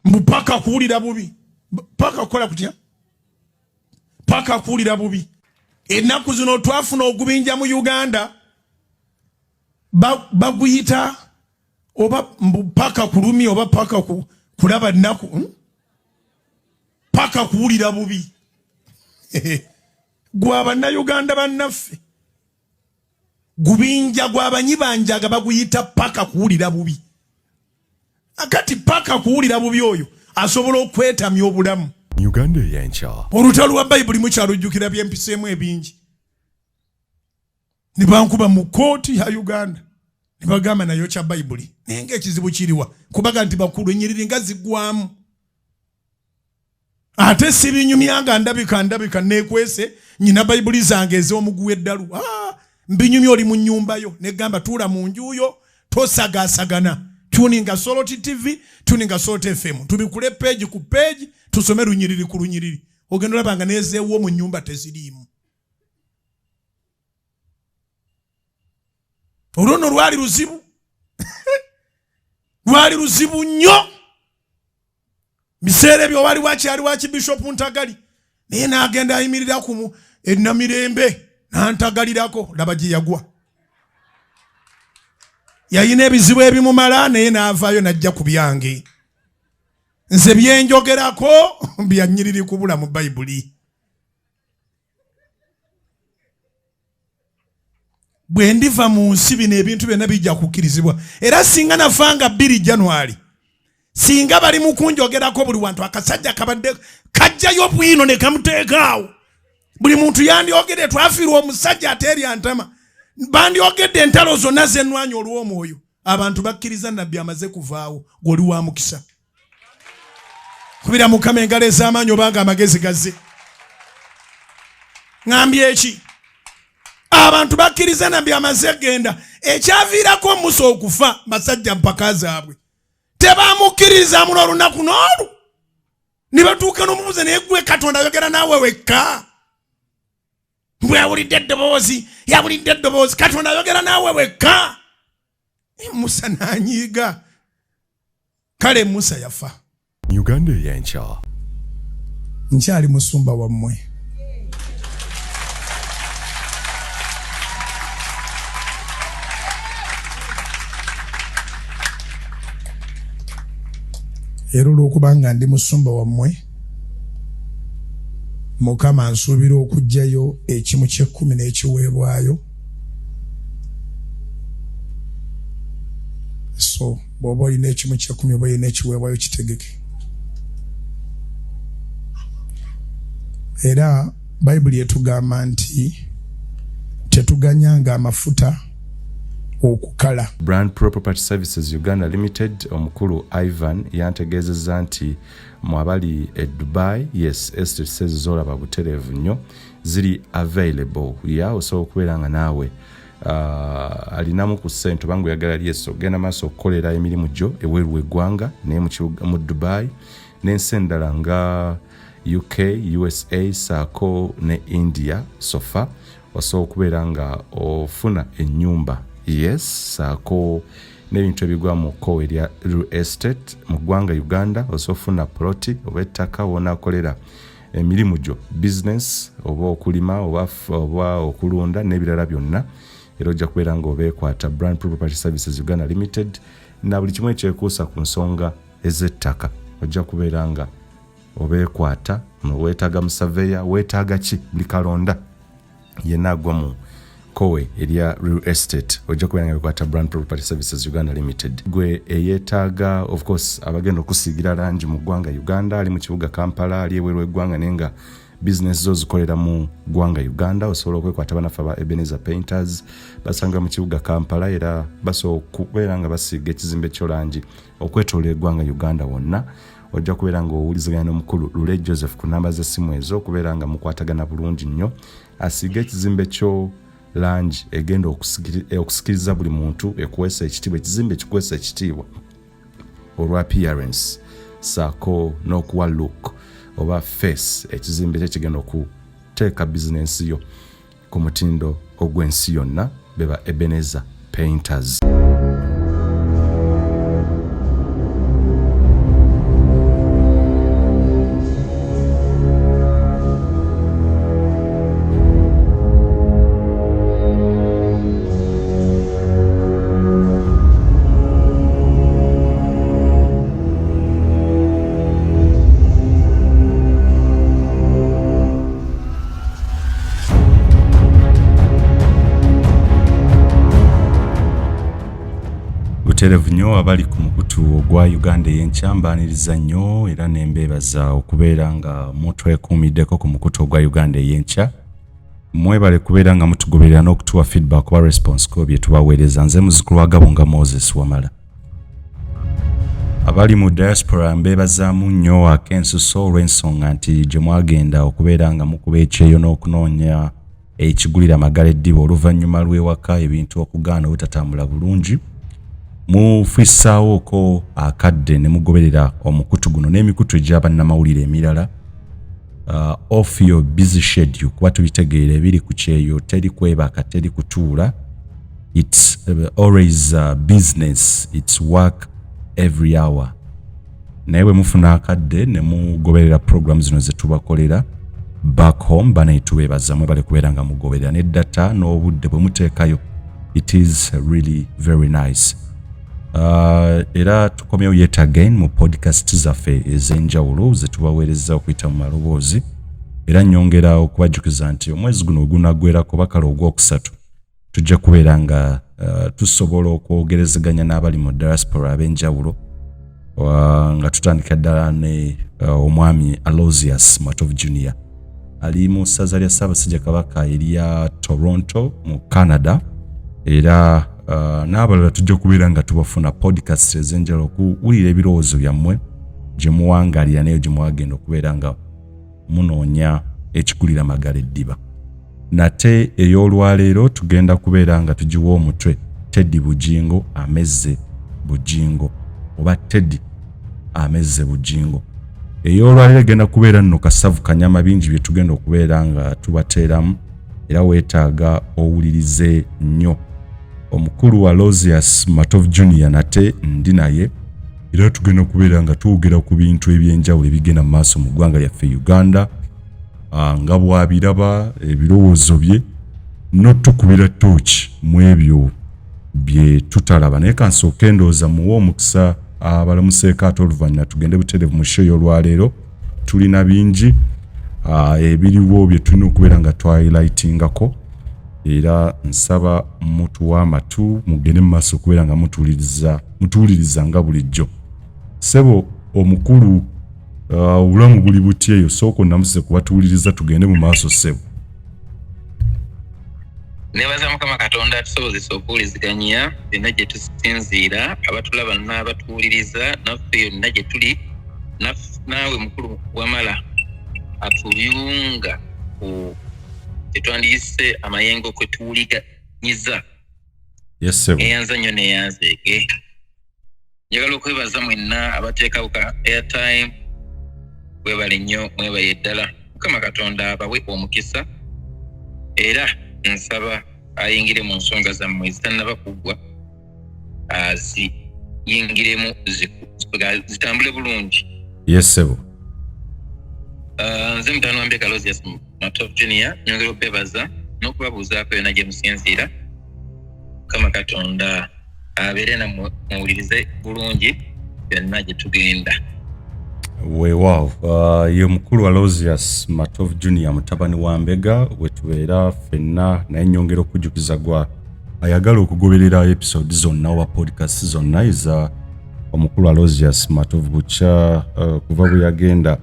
Mbu paka kuwulira bubi, paka kukola kutya, paka kuwulira bubi. Ennaku zino twafuna ogubinja mu Uganda, baguyita oba mbu paka kulumya oba paka kulaba nnaku, Paka kuwulira bubi. Gwe Bannayuganda bannaffe, gubinja gwabanyi banjaga baguyita paka kuwulira bubi. Akati paka kuwulira bubi oyo asobola okwetamya obulamu. Uganda eyenkya. Olutalo lwa Bayibuli mukyalujjukira byempiseemu ebingi. Ne bankuba mu kkooti ya Uganda ne bagamba nayokya Bayibuli, naye ng'ekizibu kiriwa kubaga nti bakulu ennyiriri nga ziggwamu, ate sibinyumya nga ndabika ndabika neekwese nyina Bayibuli zange ez'omuguwa eddalu. Mbinyumya oli mu nnyumba yo negamba tuula mu nju yo tosagaasagana, tuninga Salt TV, tuninga Salt FM, tubikule peegi ku peegi, tusome lunyiriri ku lunyiriri, ogenda olaba nga nezeewo mu nnyumba teziriimu. Olwo nno lwali luzibu, lwali luzibu nnyo. Biseera ebyo wali wakyali wa Bishop Ntagali, naye n'agenda ayimirira ku Enamirembe n'antagalirako, laba gye yagwa. Yalina ebizibu ebimumala, naye n'avaayo n'ajja ku byange. Nze byenjogerako bya nnyiriri kubula mu Bayibuli. Bwe ndiva mu nsi bino ebintu byonna bijja kukkirizibwa. Era singa nafanga 2 Januari, singa bali mu kunjogerako buli wantu, akasajja kabadde kajjayo bwino ne kamuteekaawo. Buli muntu yandyogedde twafiirwa omusajja ateerya ntama. Bandyogedde entalo zonna z'ennwanyi olw'omwoyo. Abantu bakkiriza nabbi amaze kuvaawo, gw'oli wa mukisa. Kubira Mukama engalo ez'amaanyi obanga amagezi gazze. Ŋŋambye eki? Abantu bakkiriza nabbi amaze genda. Ekyaviirako Musa okufa, basajja mpaka zaabwe tebamukkiririzaamu n'olunaku n'olu. Ne batuuka n'omubuuza, naye gwe Katonda ayogera naawe wekka? Bwe yawulidde eddoboozi, yawulidde eddoboozi, Katonda ayogera naawe wekka? Musa n'anyiiga. Kale Musa yafa. Uganda eyenkya. Nkyali musumba wammwe. Era olw'okuba nga ndi musumba wammwe, Mukama ansuubira okuggyayo ekimu ky'ekkumi n'ekiweebwayo. So bw'oba olina ekimu ky'ekkumi oba olina ekiweebwayo kitegeke. Era Bayibuli etugamba nti tetuganyanga amafuta okukala. Brand Pro Property Services Uganda Limited omukulu Ivan yantegeezezza nti mu abali e Dubai, yes, estates ezo z'olaba butereevu nnyo ziri available ya osobola okubeera nga naawe alinamu ku ssente obanga oyagala lyeso ogenda maaso okukolera emirimu gyo ebweru w'eggwanga naye mu Dubai n'ensi endala nga UK, USA saako ne India sofa osobola okubeera nga ofuna ennyumba, yes, saako n'ebintu ebigwa mu kkowe erya real estate mu ggwanga Uganda. Osobola okufuna poloti oba ettaka w'onaakolera emirimu gyo, business oba okulima oba okulunda n'ebirala byonna, era ojja kubeera ng'obeekwata Brand Pro Property Services Uganda Limited na buli kimu ekyekuusa ku nsonga ez'ettaka ojja kubeera nga obeekwata. Weetaaga musaveya, weetaaga ki, buli kalonda yenna agwa mu kowe erya real estate ojja kubeera nga bekwata Brand Property Services Uganda Limited. Gwe eyeetaaga of course abagenda okusiigira langi mu ggwanga Uganda, ali mu kibuga Kampala, ali ebweru w'eggwanga naye nga business zo zikolera mu ggwanga Uganda, osobola okwekwata banaffe aba Ebenezer Painters basanga mu kibuga Kampala, era basobola okubeera nga basiiga ekizimbe kyo langi okwetoola eggwanga Uganda wonna. Ojja kubeera ng'owuliziganya n'omukulu Lule Joseph ku namba z'essimu ezo okubeera nga mukwatagana bulungi nnyo, asiige ekizimbe kyo langi egenda okusikiriza buli muntu, ekuweesa ekitiibwa, ekizimbe ekikuweesa ekitiibwa olwa appearance saako n'okuwa look oba face ekizimbe kyo kigenda okuteeka bizinensi yo ku mutindo ogw'ensi yonna. Beba Ebenezer Painters. Buterevu nnyo abali ku mukutu ogwa Uganda ey'enkya, mbaaniriza nnyo era ne mbeebaza okubeera nga mutwekuumiddeko ku mukutu ogwa Uganda ey'enkya. Mwebale kubeera nga mutugoberera n'okutuwa feedback oba response ko bye tubaweereza. Nze muzukulu wa Gabunga Moses Wamala. Abali mu diaspora mbeebazaamu nnyo ak'ensuso olw'ensonga nti gye mwagenda okubeera nga mukuba ekyeyo n'okunoonya ekigulira amagala eddiba oluvannyuma lw'ewaka ebintu okugaana obutatambula bulungi, mufissaawoko akadde ne mugoberera omukutu guno n'emikutu egya bannamawulire emirala off your busy schedule, kuba tubitegeera ebiri ku kyeyo, teri kwebaka, teri kutuula. It's always business, it's work every hour. Naye bwe mufuna akadde ne mugoberera program zino ze tubakolera back home, banaye tubeebaza, mwebale kubeera nga mugoberera ne data n'obudde bwe muteekayo. It is really very nice. Era tukomyewo yet again mu podcast zaffe ez'enjawulo ze tubaweereza okuyita mu maloboozi. Era nnyongera okubajjukiza nti omwezi guno ogunaggwerako bakala ogwokusatu tujja kubeera nga tusobola okwogerezeganya n'abali mu diaspora ab'enjawulo, nga tutandika ddala ne omwami Alosius Matovu Junior ali mu ssaza lya Ssaabasajja Kabaka erya Toronto mu Canada. Era n'abalala tujja kubeera nga tubafuna podcast ez'enjawulo okuwulira ebirowoozo byammwe gye muwangalira nayo gye mwagenda okubeera nga munoonya ekigulira magala eddiba. Nate ey'olwaleero tugenda kubeera nga tugiwa omutwe Teddy Bugingo amezze Bugingo, oba Teddy amezze Bugingo. Ey'olwaleero egenda kubeera nno kasavu kanyama, bingi bye tugenda okubeera nga tubateeramu, era weetaaga owulirize nnyo. Omukulu Alozius Matov Junior nate ndi naye, era tugenda kubeera nga twogera ku bintu ebyenjawulo ebigenda mu maaso mu ggwanga lyaffe Uganda, nga bw'abiraba, ebirowoozo bye n'otukubira tooki mu ebyo bye tutalaba. Naye kansooke ndowooza muwe omukisa abalamuseeko, ate oluvannyuma tugende butereevu mu show y'olwaleero. Tulina bingi ebiriwo bye tulina okubeera nga twahighlightingako, era nsaba mutuwa amatu mugende mu maaso okubeera nga mutuwuliriza nga bulijjo. Ssebo omukulu, obulamu buli buti eyo? Sooka onamuse kubatuwuliriza, tugende mu maaso, ssebo. Nebaza Mukama Katonda atusobozesa okuwuliziganya byonna gye tusinziira, abatulaba n'abatuwuliriza, naffe yonna gye tuli, naawe mukulu Wamala atuyunga ku kyetwandiyise amayengo kwe tuwuliganyiza. Yes, ssebo. Eyanza nnyo neyanzeege. Njagala okwebaza mwenna abateekawo ka airtime. Mwebale nnyo, mwebale ddala. Mukama Katonda abawe omukisa, era nsaba ayingire mu nsonga zammwe ezitannaba kuggwa, aziyingiremu zitambule bulungi. Yes, ssebo. Nze mutaano wa Mbega Alozius Matov Junior. Nyongera okwebaza n'okubabuuzaako yonna gye musinziira. Mukama Katonda abeere nammwe, muwulirize bulungi byonna gye tugenda. Weewaawo, ye mukulu Alozius Matov Junior, mutabani wa Mbega, wetubeera ffenna. Naye nyongera okujjukiza gwa ayagala okugoberera episode zonna oba podcast zonna eza omukulu Alozius Matovu bukya kuva bwe yagenda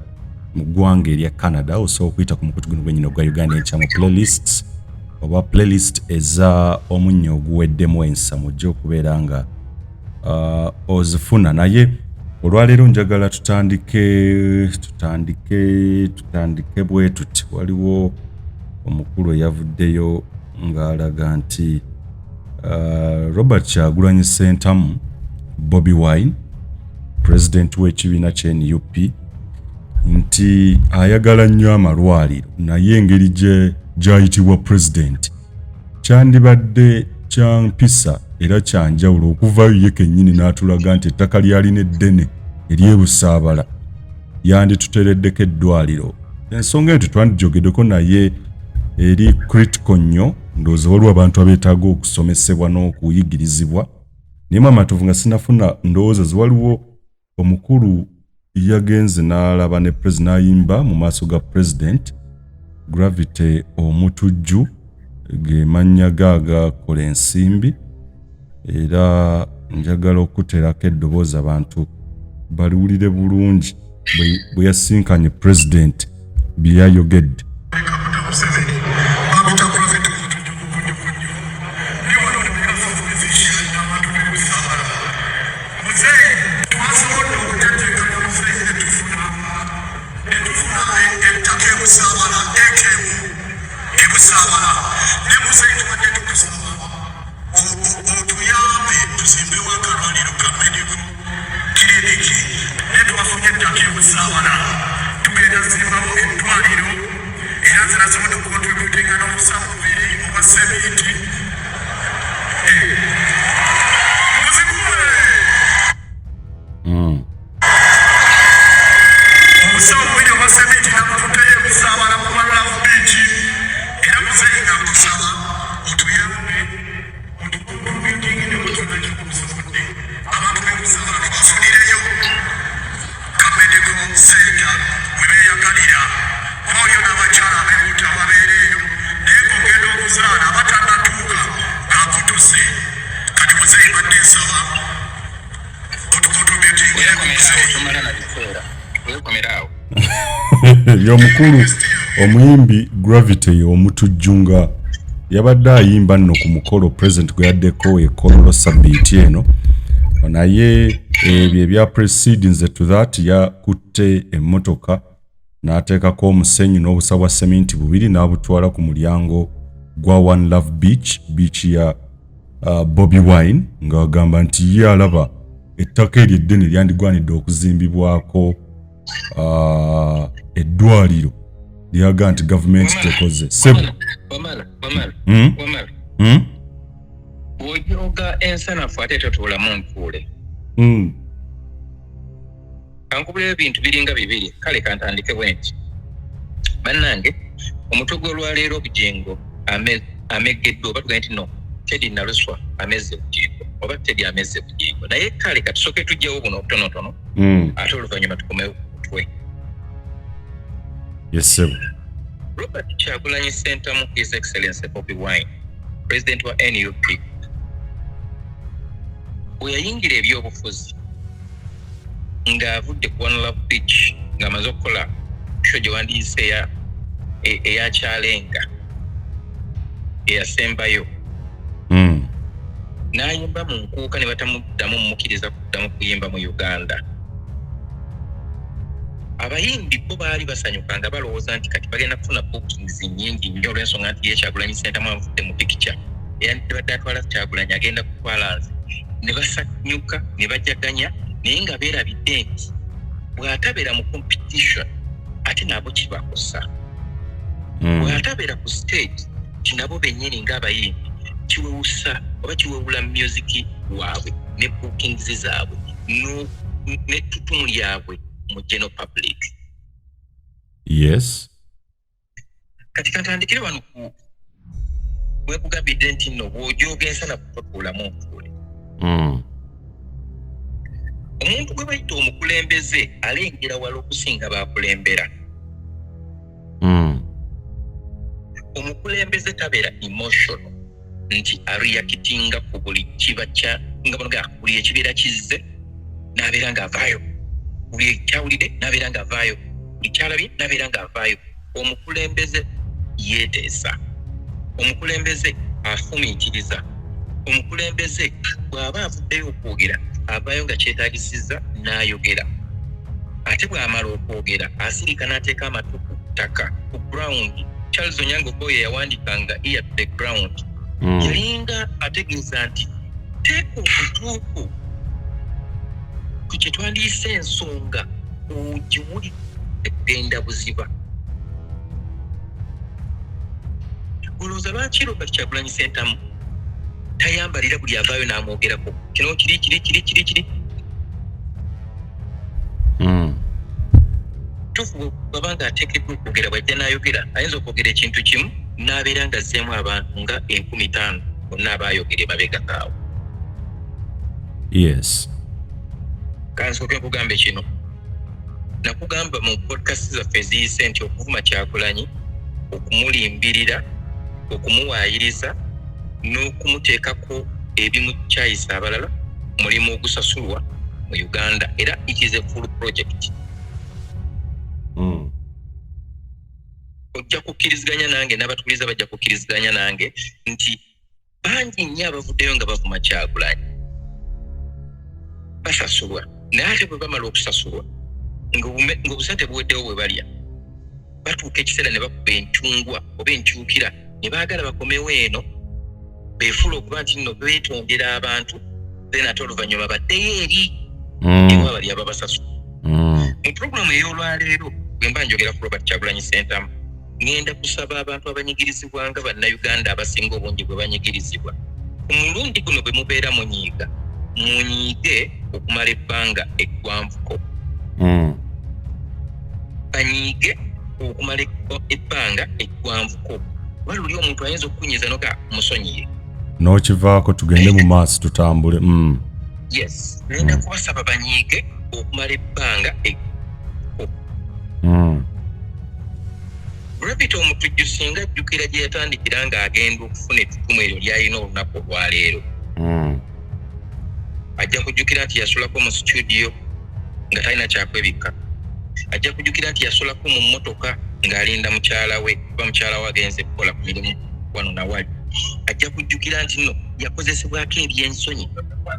mu ggwanga erya Canada, osobola okuyita ku mukutu guno gwenyini ogwa Uganda Enkya mu playlists oba playlist eza omunnyo oguweddemu ensa, mujje okubeera nga ozifuna. Naye olwaleero njagala tutandike bwe tuti. Waliwo omukulu eyavuddeyo ng'alaga nti Robert Kyagulanyi Ssentamu, Bobi Wine, president w'ekibiina kye NUP, nti ayagala nnyo amalwaliro, naye engeri gye gyayitibwa president kyandibadde kya mpisa era kyanjawulo okuvayo ye kennyini n'atulaga nti ettaka lyalina eddene ery'ebusaabala yandituteereddeko eddwaliro. Ensonga eyo tetwandijogeddeko, naye eri critical nnyo. Ndowooza waliwo abantu abeetaaga okusomesebwa n'okuyigirizibwa. Naye Mamatovu, nga sinafuna ndowooza ze, waliwo omukulu yagenze n'alaba ne president, n'ayimba mu maaso ga president. Gravity Omutujju ge mannya ge agakola ensimbi, era Njagala okuteerako eddoboozi abantu baliwulire bulungi bwe yasinkanye pulezidenti bye yayogedde. Otuyambe tuzimbewo akalwaliro ka medical clinic, naye twafunye ettaka ebusaabala, tugenda zimbawo eddwaliro, era nze nasobodde okucontributinga n'obusawo bubiri obwa seminti. Muzikuwe obusawo bubiri obwa seminti, nabutuddeyo ebusaabala ku One Love Beach. Era muzeeyi, nga nkusaba otuyambe otucontributinge ne bwetuna kyokusobodde, abantu b'ebusaabala tubafunireyo ka medical center we beeyagalira. Kuba n'abakyala abebuuta babeera eyo, naye ng'ogenda okuzaala abatannatuuka ng'akutuse. Kati muzeeyi, badde nsaba otucontributingire. Weekomera awo, tomala na biseera, weekomera awo. Y'omukulu omuyimbi Gravity Omutujju nga yabadde ayimba nno ku mukolo president gwe yaddeko e Kololo sabbiiti eno, naye ebyo ebya proceedings to that, yakutte emmotoka n'ateekako omusenyu n'obusa bwa seminti bubiri n'abutwala ku mulyango gwa One Love Beach, beach ya Bobi Wine, ng'agamba nti ye alaba ettaka eryo eddene lyandigwanidde okuzimbibwako eddwaliro lyaga nti gavumenti tekoze. Sebo. Wamala, wamala. Wamala. Bw'ojooga ensanafu ate totuulamu ntuule. Kankubulayo ebintu biringa bibiri. Kale kantandike bwe nti, bannange, omutwe gw'olwaleero, Bugingo ameggeddwa, oba tugambe nti no Teddy Naluswa amezze Bugingo, oba Teddy amezze Bugingo. Naye kale katusooke tujjawo buno obutonotono, ate oluvannyuma tukomewo ku mutwe. Yes sebo. Robert Kyagulanyi Ssentamu, His Excellency Bobi Wine, president wa NUP, bwe yayingira ebyobufuzi ng'avudde ku One Love Beach, ng'amaze okukola show gye wandiyise eya kyalenga eyasembayo, n'ayimba mu nkuuka ne batamuddamu mumukkiriza kuddamu kuyimba mu Uganda. Abayimbi bo baali basanyuka nga balowooza nti kati bagenda kufuna bookings nnyingi nnyo, olw'ensonga nti ye Kyagulanyi Ssentamu avudde mu picture, eyandibadde atwala Kyagulanyi agenda kutwala nze. Ne basanyuka ne bajaganya, naye nga beerabidde nti bw'atabeera mu competition ate nabo kibakosa. Bw'atabeera ku stage, ti nabo bennyini ng'abayimbi kiwewusa oba kiwewula music waabwe ne bookings zaabwe n'ettutumu lyabwe mu general public. Kati kantandikire wano ku bwekugambidde nti nno bw'ojooga ensanafu totuulamu ntuule. Omuntu gwe bayita omukulembeze alengera wala okusinga bakulembera. Omukulembeze tabeera emotional nti areactinga ku buli kiba kya nga bonoga, buli ekibeera kizze n'abeera ng'avaayo, buli ekyawulidde n'abeera ng'avaayo, buli kyalabye n'abeera ng'avaayo. Omukulembeze yeeteesa, omukulembeze afumiitiriza, omukulembeze bw'aba avuddeyo okwogera avaayo nga kyetaagisizza n'ayogera, ate bw'amala okwogera asirika n'ateeka amatu ku ttaka, ku ground. Charles Onyango Boye yawandiikanga "Ear to the Ground". Yalinga ategeeza nti teeka okutuuku ku kye twandiyise ensonga ogiwulire kugenda buziba. Olowooza lwaki Robert Kyagulanyi Sentamu tayambalira buli avaayo n'amwogerako kino kiri kiri kiri kiri kiri? Tuufu, bwabanga ateekeddwa okwogera, bw'ajja n'ayogera, ayinza okwogera ekintu kimu n'abeera nga azzeemu abantu nga 5000 bonna abaayogera emabega kaawo. Kansooke nkugambe kino. Nakugamba mu podcast zaffe eziyise nti okuvuma Kyagulanyi, okumulimbirira, okumuwaayiriza n'okumuteekako ebimukyayisa abalala, Mulimu ogusasulwa mu Uganda, era it is a full project. Ojja kukkiriziganya nange, n'abatukuliza bajja kukkiriziganya nange nti bangi nnyo abavuddeyo nga bavuma Kyagulanyi basasulwa, naye ate bwe bamala okusasulwa ng'obusente buweddewo, bwe balya, batuuka ekiseera ne bakuba encungwa oba enkyukira ne baagala bakomewo eno beefuula okuba nti nno beetondera abantu, then ate oluvannyuma baddeyo eri ewa bali ababasasula. Mu puroguramu ey'olwaleero, bwe mba njogera ku Robert Kyagulanyi Sentamu, ŋŋenda kusaba abantu abanyigirizibwa nga Bannayuganda abasinga obungi bwe banyigirizibwa, ku mulundi guno bwe mubeera munyiiga, munyiige okumala ebbanga eggwanvuko. Banyiige okumala ebbanga eggwanvuko, kuba luli omuntu ayinza okukunyiza noga musonyiye. N'okivaako, tugende mu maaso, tutambule. Yes, ngenda kubasaba banyiige okumala ebbanga eggwanvuko. Gravity Omutujju singa ajjukira gye yatandikira ng'agenda okufuna ettutumu eryo ly'alina olunaku olwaleero, ajja kujjukira nti yasulako mu studio nga talina kyakwebikka. Ajja kujjukira nti yasulako mu mmotoka ng'alinda mukyala we, kuba mukyala we agenze kukola ku mirimu wano nawali. Ajja kujjukira nti nno yakozesebwako ebyensonyi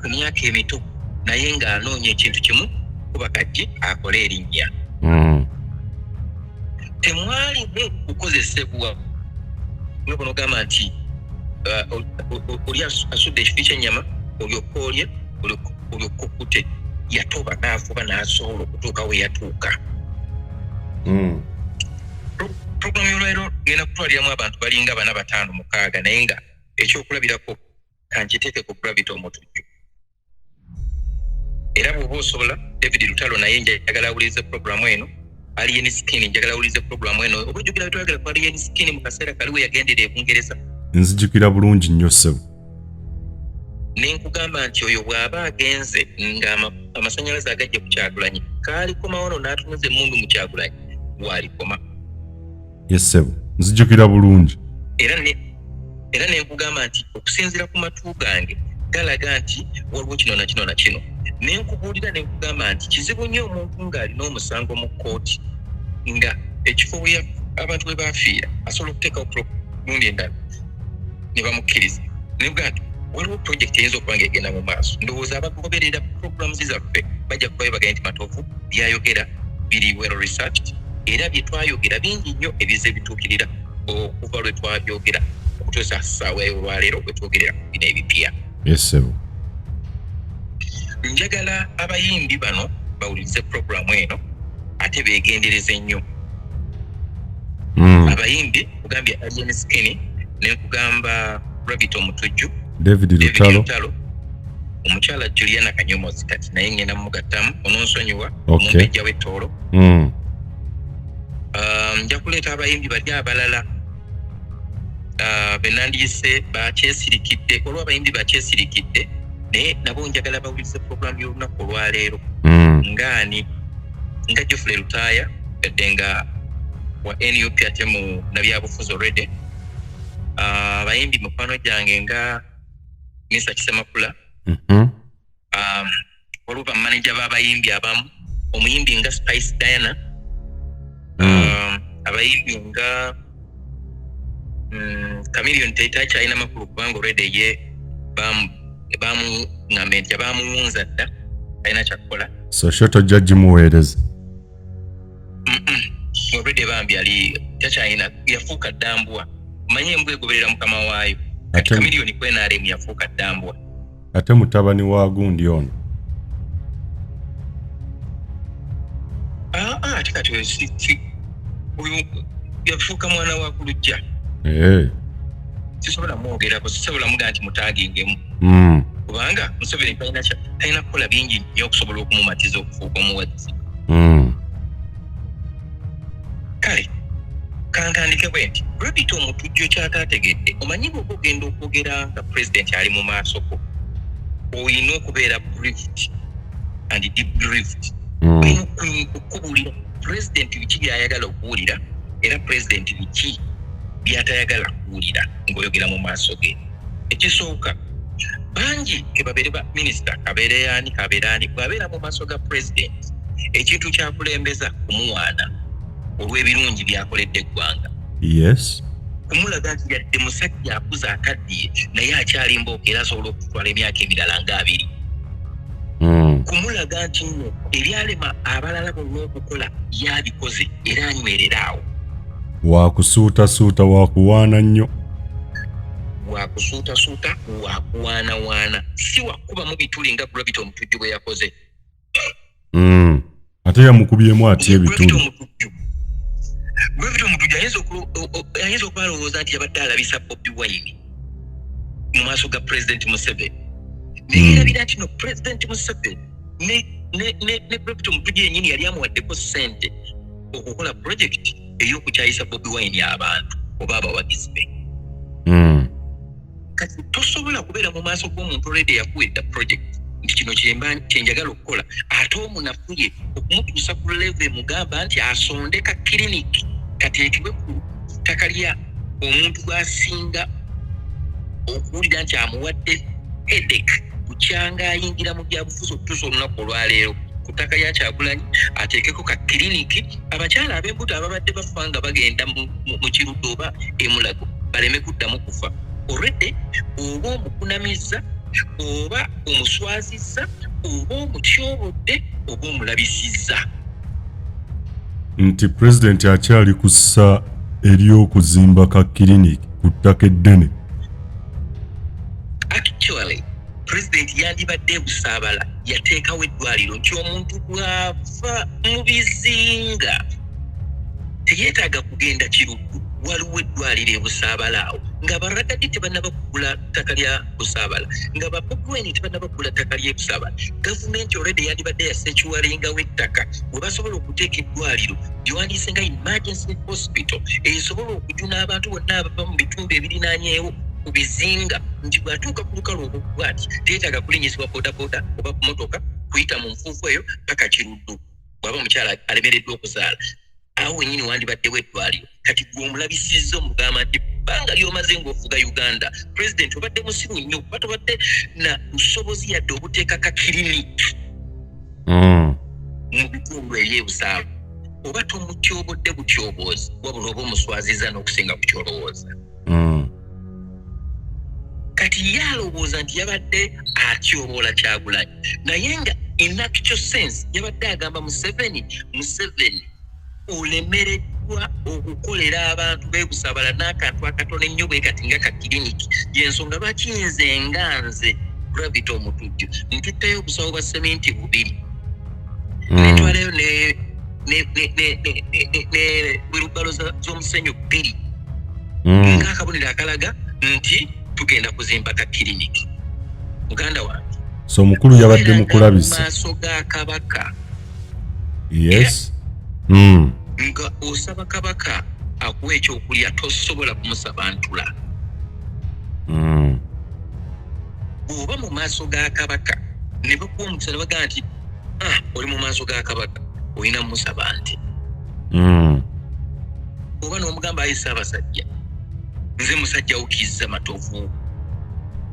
ku myaka emito, naye ng'anoonya ekintu kimu, kuba kajji akole erinnya. Temwalimu kukozesebwa nga bunogamba nti oli asudde ekifi ky'ennyama, olyoka olye, olyoka okute. Yatoba n'afuba n'asobola okutuuka we yatuuka. Puroguramu y'olwaleero ngenda kutwaliramu abantu balinga bana, bataano, mukaaga, naye nga ekyokulabirako kankiteeke ku Gravity Omutujju. Era bw'oba osobola, David Lutalo naye njagala awulirize puroguramu eno. Alien Skin njagala awulirize puroguramu eno. Oba ojjukira twayogera ku Alien Skin mu kaseera kali we yagendera e Bungereza? Nzijukira bulungi nnyo, ssebo. Ne nkugamba nti oyo bw'aba agenze nga amasannyalaze agajja ku Kyagulanyi kaalikoma wano, n'atunuza emmundu mu Kyagulanyi, bw'alikoma. Yes ssebo, nzijukira bulungi. Era ne nkugamba nti okusinziira ku matu gange galaga nti waliwo kino na kino na kino. Ne nkubuulira ne nkugamba nti kizibu nnyo omuntu ng'alina omusango mu kkooti, nga ekifo abantu we bafiira asobola okuteekawo gundi endala ne bamukkiriza. Nebuga nti waliwo project eyinza okuba nga egenda mu maaso. Ndowooza abagoberera programs zaffe bajja kubayo bagende nti Matovu byayogera biri well researched, era bye twayogera bingi nnyo ebize bituukirira okuva lwe twabyogera okutuusa ssaawa olwaleero bwe twogerera ku bino ebipya. Yes ssebo. Njagala abayimbi bano bawulirize puroguramu eno ate beegendereze nnyo. Abayimbi kugambye Alien Skin, nenkugamba Gravity Omutujju, David David Lutalo, Lutalo, omukyala Juliana Kanyomozi, kati naye ngenda mugattamu, ononsonyiwa, omumbejja w'ettoolo. Nja kuleeta abayimbi bali abalala be nandiyise bakyesirikidde. Olwo abayimbi bakyesirikidde, naye nabo njagala bawulirize puroguramu y'olunaku olwaleero. Ngaani? Nga Geoffrey Lutaaya, yadde nga wa NUP ate mu nabyabufuzi already. Abayimbi mukwano gyange nga Mr Kisemakula. Waliwo bamaneja b'abayimbi abamu, omuyimbi nga Spice Diana, abayimbi nga Chameleon takyalina makulu kubanga already ye bamuŋŋambe nti bamuwunza dda, alina kyakukola. So sho tojja gimuweereza. Already bambi ali takyalina, yafuuka ddambwa. Omanye embwa egoberera mukama waayo. Kati Chameleon ku NRM yafuuka ddambwa. Ate mutabani wa gundi ono? Ah, ah, ate kati oyo oyo yafuuka mwana wa kulujja. Sisobola mwogerako, sisobola mugaa nti mutaagingemu, kubanga Museveni talina kukola bingi nnyo okusobola okumumatiza okufuuka omuwagizi. Kale kantandike bwe nti Gravity Omutujju kyataategedde, omanyi bwoba ogenda okwogera nga pulezidenti ali mu maaso go, olina okubeera briefed and debriefed. Olina okubuulira pulezidenti biki byayagala okuwulira, era pulezidenti biki byatayagala kuwulira ng'oyogera mu maaso ge. Ekisooka, Bangi kebabeere ba minisita, kabeere ani, kabeere ani, bw'abeera mu maaso ga pulezidenti, ekintu kyakulembeza kumuwaana olw'ebirungi by'akoledde eggwanga. Kumulaga nti yadde musajja akuze akaddiye, naye akyali mbooka era asobola okutwala emyaka emirala nga 20. Kumulaga nti nno ebyalema abalala bonna okukola yabikoze era anywerera awo. Wakusuutasuuta, wakuwaana nnyo. Wakusuutasuuta, wakuwaanawaana, si wakubamu bituli nga Gravity Omutujju bwe yakoze. Ate yamukubyemu atya ebituli? Gravity Omutujju ayinza okuba alowooza nti yabadde alabisa Bobi Wine mu maaso ga President Museveni, naye yerabira nti no President Museveni ne Gravity Omutujju yennyini yali amuwaddeko ssente okukola project ey'okukyayisa Bobi Wine abantu oba abawagizi be. Kati tosobola kubeera mu maaso g'omuntu already yakuwa edda project nti kino kyemba kyenjagala okukola, ate omunafuye okumutuusa ku level emugamba nti asonde ka kiriniki kateekebwe ku ttaka lya omuntu gw'asinga okuwulira nti amuwadde headache bukyanga ayingira mu byabufuzi okutuusa olunaku olwaleero, ku ttaka lya Kyagulanyi ateekeko ka kiriniki, abakyala ab'embuto ababadde bafa nga bagenda mu Kiruddu oba Emulago baleme kuddamu kufa. Olwedde oba omukunamizza, oba omuswazizza, oba omutyobodde, oba omulabisizza. Nti pulezidenti akyali ku ssa ery'okuzimba ka kiriniki ku ttaka eddene. Actually, president yandibadde Busaabala yateekawo eddwaliro nti omuntu bw'ava mu bizinga teyeetaaga kugenda Kiruddu, waliwo eddwaliro ebusaabala awo, nga baragadi tebannaba kugula ttaka lya Busaabala, nga ba Bobi Wine tebannaba kugula ttaka ly'ebusaabala. Gavumenti already yandibadde yasecuringawo ettaka we basobola okuteeka eddwaliro gyewandiise nga emergency hospital, esobola okujuna abantu bonna abava mu bitundu ebirinaanyeewo ku bizinga, nti bw'atuuka ku lukalu obwo bwati teetaaga kulinyisibwa bodaboda oba ku motoka kuyita mu nfuufu eyo paka Kiruddu. Bw'aba omukyala alemereddwa okuzaala, awo wenyini wandibaddewo eddwaliro. Kati gwe omulabisizza, omugamba nti bbanga ly'omaze ng'ofuga Uganda, pulezidenti, obadde musiru nnyo kuba tobadde na busobozi yadde obuteeka ka kiriniki mu bitundu ebyebusaabo. Oba tomutyobodde butyoboozi, wabula oba omuswaziza n'okusinga ku kyolowooza. Kati ye alowooza nti yabadde atyoboola Kyagulanyi, naye nga in actual sense yabadde agamba Museveni, Museveni, olemereddwa okukolera abantu b'ebusabala n'akantu akatono ennyo bwe kati nga ka kiriniki. Yensonga lwaki nze nga nze Gravity Omutujju ntutteyo obusawo bwa seminti bubiri, netwalayo ne wheelbarrow z'omusenyu bbiri ng'akabonero akalaga nti tugenda kuzimba ka kiriniki. Muganda wange, So omukulu yabadde mu obeeranga mu kulabisa. maaso ga kabaka nga osaba kabaka akuwa ekyokulya, tosobola kumusaba ntula. Bw'oba mu maaso ga kabaka ne bakuwa omukisa ne bagamba nti, "Ah, oli mu maaso ga kabaka," olina mumusaba nti oba n'omugamba, "Ayi Ssaabasajja, nze musajja wukizza Matovu.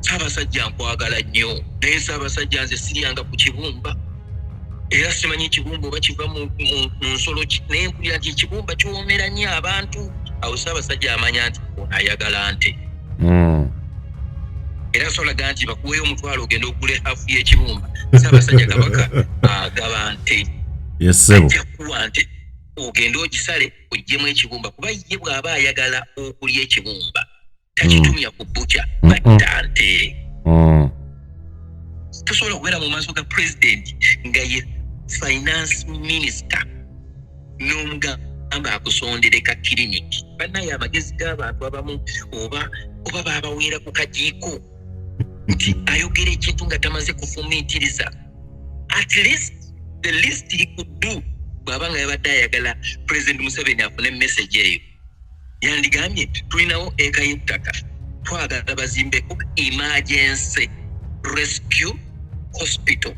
Ssaabasajja, nkwagala nnyo, naye Ssaabasajja, nze siryanga ku kibumba era simanyi ekibumba oba kiva mu nsolo ki, naye mpulira nti ekibumba kiwoomera nnyo abantu." Awo Ssaabasajja amanya nti ono ayagala nte. Era asolaga nti bakuweeyo 5,000 ogenda ogula ehafu y'ekibumba. Ssaabasajja Kabaka agaba nte. Yes, ssebo. Ajja kuwa nte ogende ogisale oggyemu ekibumba, kuba ye bw'aba ayagala okulya ekibumba takitumya ku bukya, batta nte. Tosobola kubeera mu maaso ga pulezidenti nga ye finance minister n'omugamba akusondere ka kiriniki. Bannaye, amagezi g'abantu abamu oba baabaweera ku kajiiko nti ayogera ekintu nga tamaze kufumiitiriza. At least, the least he could do, bw'aba nga yabadde ayagala President Museveni afune message eyo, yandigambye, "Tulinawo eka y'ettaka, twagala bazimbeko emergency rescue hospital,"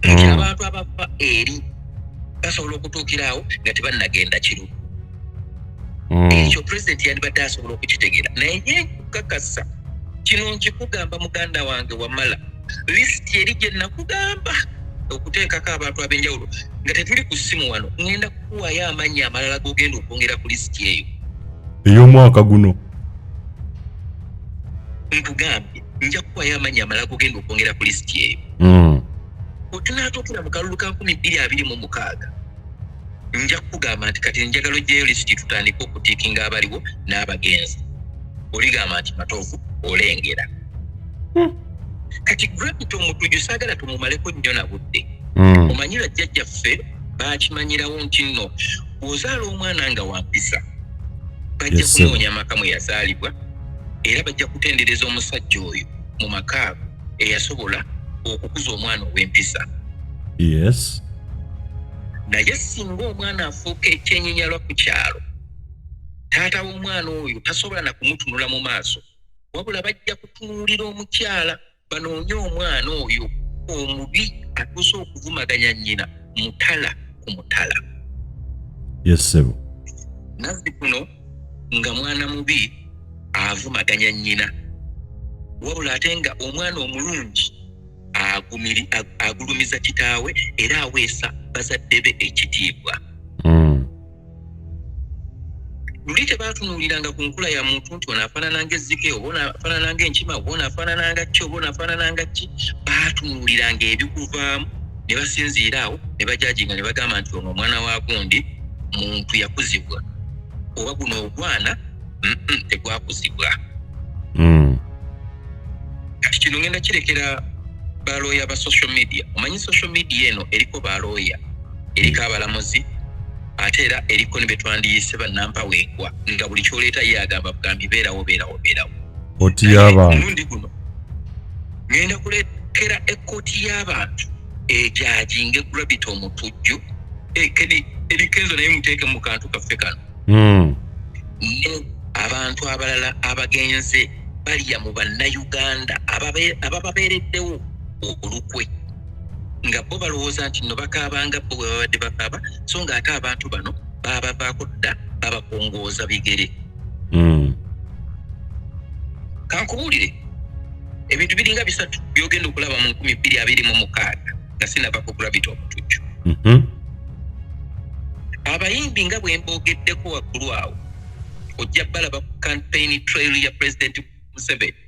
nti abantu abava eri basobola okutuukira awo nga tebannagenda Kiruddu. Ekyo pulezidenti yandibadde asobola okukitegeera, naye nkukakasa Kino nkikugamba muganda wange Wamala, lisiti eri gye nakugamba okuteekako abantu ab'enjawulo nga tetuli ku ssimu wano, ŋŋenda kukuwayo amannya amalala g'ogenda okwongera ku lisiti eyo ey'omwaka guno. Nkugambye nja kukuwayo amannya amalala g'ogenda okwongera ku lisiti eyo. Wetunaatuukira mu kalulu ka 2026, nja kukugamba nti kati njagala oggyeyo lisiti tutandike okutiikinga abaliwo n'abagenzi. Oligamba nti Matovu olengera. Kati Gravity Omutujju saagala tumumaleko nnyo na budde. Omanyi bajjajjaffe baakimanyirawo nti nno bw'ozaala omwana nga wa mpisa, bajja kunoonya amaka mwe yazaalibwa era bajja kutendereza omusajja oyo mu maka ago eyasobola okukuza omwana ow'empisa. Naye singa omwana afuuka ekyenyinyalwa ku kyalo, taata w'omwana oyo tasobola na kumutunula mu maaso, wabula bajja kutunuulira omukyala banoonye omwana oyo omubi atuuse okuvumaganya nnyina mutala ku mutala. Yes, ssebo. Nazzi kuno nga mwana mubi avumaganya nnyina, wabula ate nga omwana omulungi agulumiza kitaawe era aweesa bazadde be ekitiibwa. Luli tebaatunuuliranga ku nkula ya muntu nti ono afaanana ng'ezzike, oba ono afaanana ng'enkima, oba ono afaanana nga ki, oba ono afaanana nga ki. Baatunuuliranga ebikuvaamu ne basinziira awo ne bajajinga ne bagamba nti ono omwana wa gundi muntu yakuzibwa, oba guno ogwana tegwakuzibwa. Kati kino ngenda kirekera balooya ba social media. Omanyi social media eno eriko balooya, eriko abalamuzi, ate era eriko ne betwandiyise bannampaweekwa, nga buli kyoleeta ye agamba bugambi beerawo, beerawo, beerawo. Kooti y'abantu. Omulundi guno ngenda kulekera ekkooti y'abantu ejajinge Gravity Omutujju. Eddy Kenzo naye muteeke mu kantu kaffe kano. Ne abantu abalala abagenze balya mu bannayuganda abababeereddewo olukwe, nga bo balowooza nti nno bakaabanga bo bwe babadde bakaaba, so nga ate abantu bano babavaako dda, babakongooza bigere. Kankubuulire ebintu biringa bisatu byogenda okulaba mu 2026 nga sinava ku Gravity Omutujju. Abayimbi nga bwe mboogeddeko waggulu awo, ojja balaba ku campaign trail ya President Museveni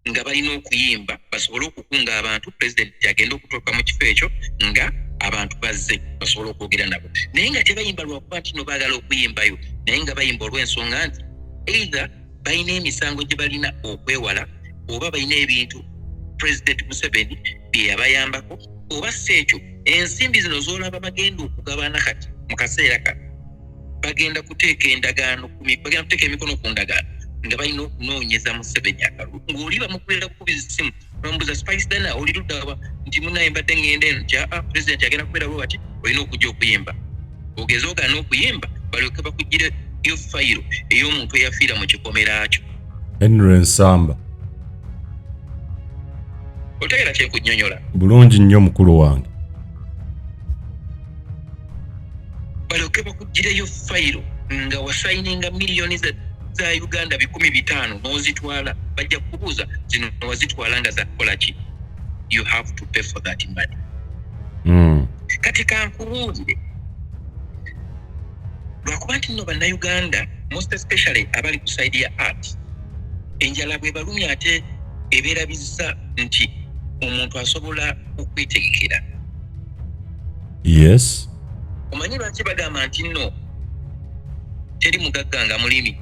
nga balina okuyimba basobole okukunga abantu, President agenda okutuuka mu kifo ekyo nga abantu bazze basobole okwogera nabo. Naye nga tebayimba lwakuba nti no baagala okuyimbayo, naye nga bayimba olw'ensonga nti either balina emisango gye balina okwewala, oba balina ebintu President Museveni bye yabayambako, oba si ekyo ensimbi zino z'olaba bagenda okugabana kati mu kaseera kano, bagenda kuteeka endagaano, bagenda kuteeka emikono ku ndagaano nga balina okunoonyeza Museveni akalulu. Ng'oli bamukubira bukubizi simu, bamubuuza, "Spice Dana, oli luddawa?" Nti, "Munaye, mbadde ŋŋenda eno." Nti, "Aa, Pulezidenti agenda kubeera bwe bati, olina okujja okuyimba." Ogeze ogaana okuyimba, balyoke bakugireyo fayiro ey'omuntu eyafiira mu kikomera kyo. Henry Nsamba. Otegeera kyenkunnyonnyola? Bulungi nnyo, mukulu wange. Balyoke bakugireyo fayiro nga wasayininga miliyoni za Uganda 500 n'ozitwala, bajja kukubuuza zino wazitwala nga zakukola ki? You have to pay for that money. Kati kankubuulire, lwakuba nti nno bannayuganda, most especially abali ku side ya art, enjala bwe balumya ate ebeerabizza nti omuntu asobola okwetegekera. Omanyi lwaki bagamba nti nno teri mugagga nga mulimi?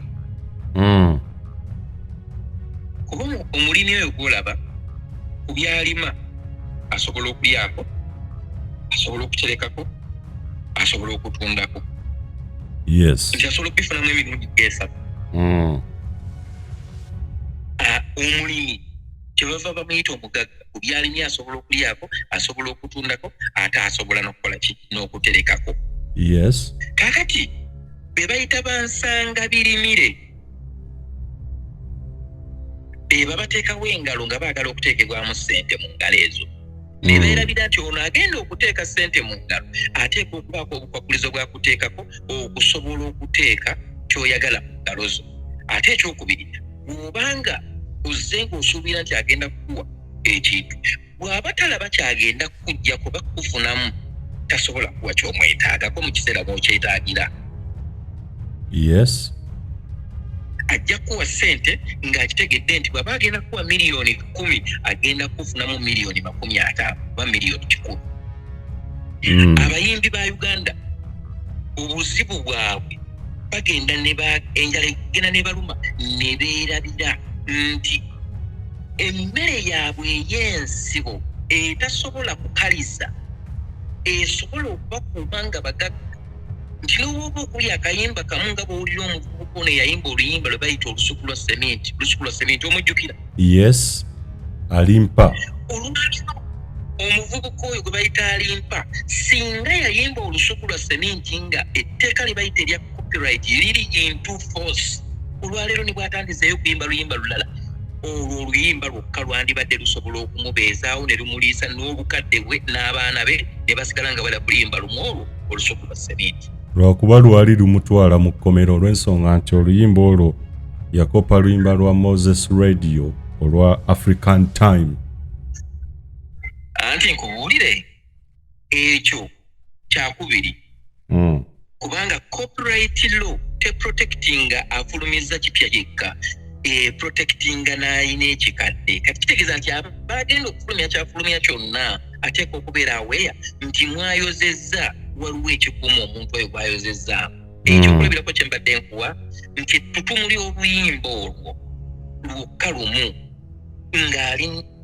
Kuba omulimi oyo gwolaba ku byalima asobola okulyako, asobola okuterekako, asobola okutundako. Nti asobola okubifunamu emirundi gesatu. Omulimi kyebava bamuyita omugagga, ku byalimye asobola okulyako, asobola okutundako, ate asobola n'okukola ki? N'okuterekako. Kakati be bayita bansanga birimire be babateekawo engalo nga baagala okuteekebwamu ssente mu ngalo ezo, ne beerabira nti ono agenda okuteeka ssente mu ngalo ateeka okubaako obukwakulizo bwakuteekako okusobola okuteeka ky'oyagala mu ngalo zo. Ate ekyokubiri, bw'obanga Ozze ng'osuubira nti agenda kukuwa ekintu, bw'aba talaba kyagenda kukuggyako bakufunamu, tasobola kuwa ky'omwetaagako mu kiseera mw'okyetaagira. Ajja kuwa ssente ng'akitegedde nti bw'aba agenda kuwa 10 miliyoni agenda kufunamu 50 miliyoni oba 100 miliyoni. Abayimbi ba Uganda obuzibu bwabwe bagenda ne enjala egenda ne baluma ne beerabira nti emmere yaabwe ey'ensibo etasobola kukaliza esobola okubakuuma nga bagagga, nti n'obwoba okulya akayimba kamu nga bw'owulira omuvubuka ono eyayimba oluyimba lwe bayita olusuku lwa seminti, olusuku lwa seminti, omujjukira? Yes, Alimpa. Olwaliro omuvubuka oyo gwe bayita Alimpa, singa yayimba olusuku lwa seminti nga etteeka lye bayita erya copyright liri into force, olwaleero ne bwatandizeeyo okuyimba luyimba lulala, olwo oluyimba lwokka lwandibadde lusobola okumubeezaawo ne lumuliisa n'obukadde bwe n'abaana be ne basigala nga bala kuluyimba lumu olwo olusuku lwa seminti. Lwakuba lwali lumutwala mu kkomero, olw'ensonga nti oluyimba olwo yakopa luyimba lwa Moses Radio olwa African Time. Anti nkubuulire, ekyo kyakubiri, kubanga copyright law teprotectinga afulumiza kipya yekka, eprotectinga n'ayina ekikadde. Kati kitegeeza nti abagenda okufulumya kyafulumya kyonna ateeka okubeera aware nti mwayozezza waliwo ekikuuma omuntu oyo gwayozezza. Ekyokulabirako kye mbadde nkuwa nti ettutumu ly'oluyimba olwo lwokka lumu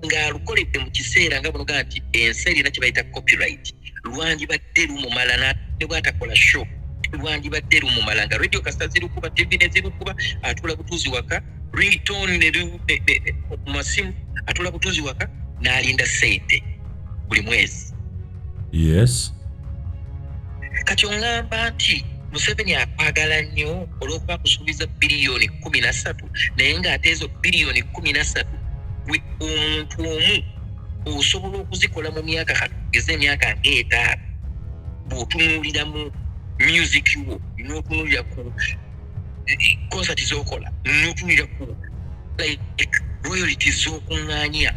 ng'alukoledde mu kiseera nga bunoga nti ensi erina kye bayita copyright, lwandibadde lumumala ne bw'atakola show, lwandibadde lumumala nga radio kasita zirukuba, TV ne zirukuba, atuula butuuzi waka, ringtone ku masimu, atuula butuuzi waka n'alinda ssente buli mwezi. Kati oŋŋamba nti Museveni akwagala nnyo olw'okuba akusuubiza 13 biliyoni, naye ng'ate ezo 13 biliyoni gwe omuntu omu osobola okuzikola mu myaka, katugeze emyaka ng'etaano, bw'otunuulira mu music wo, n'otunuulira ku concert z'okola, n'otunuulira ku like royalties z'okuŋŋaanya.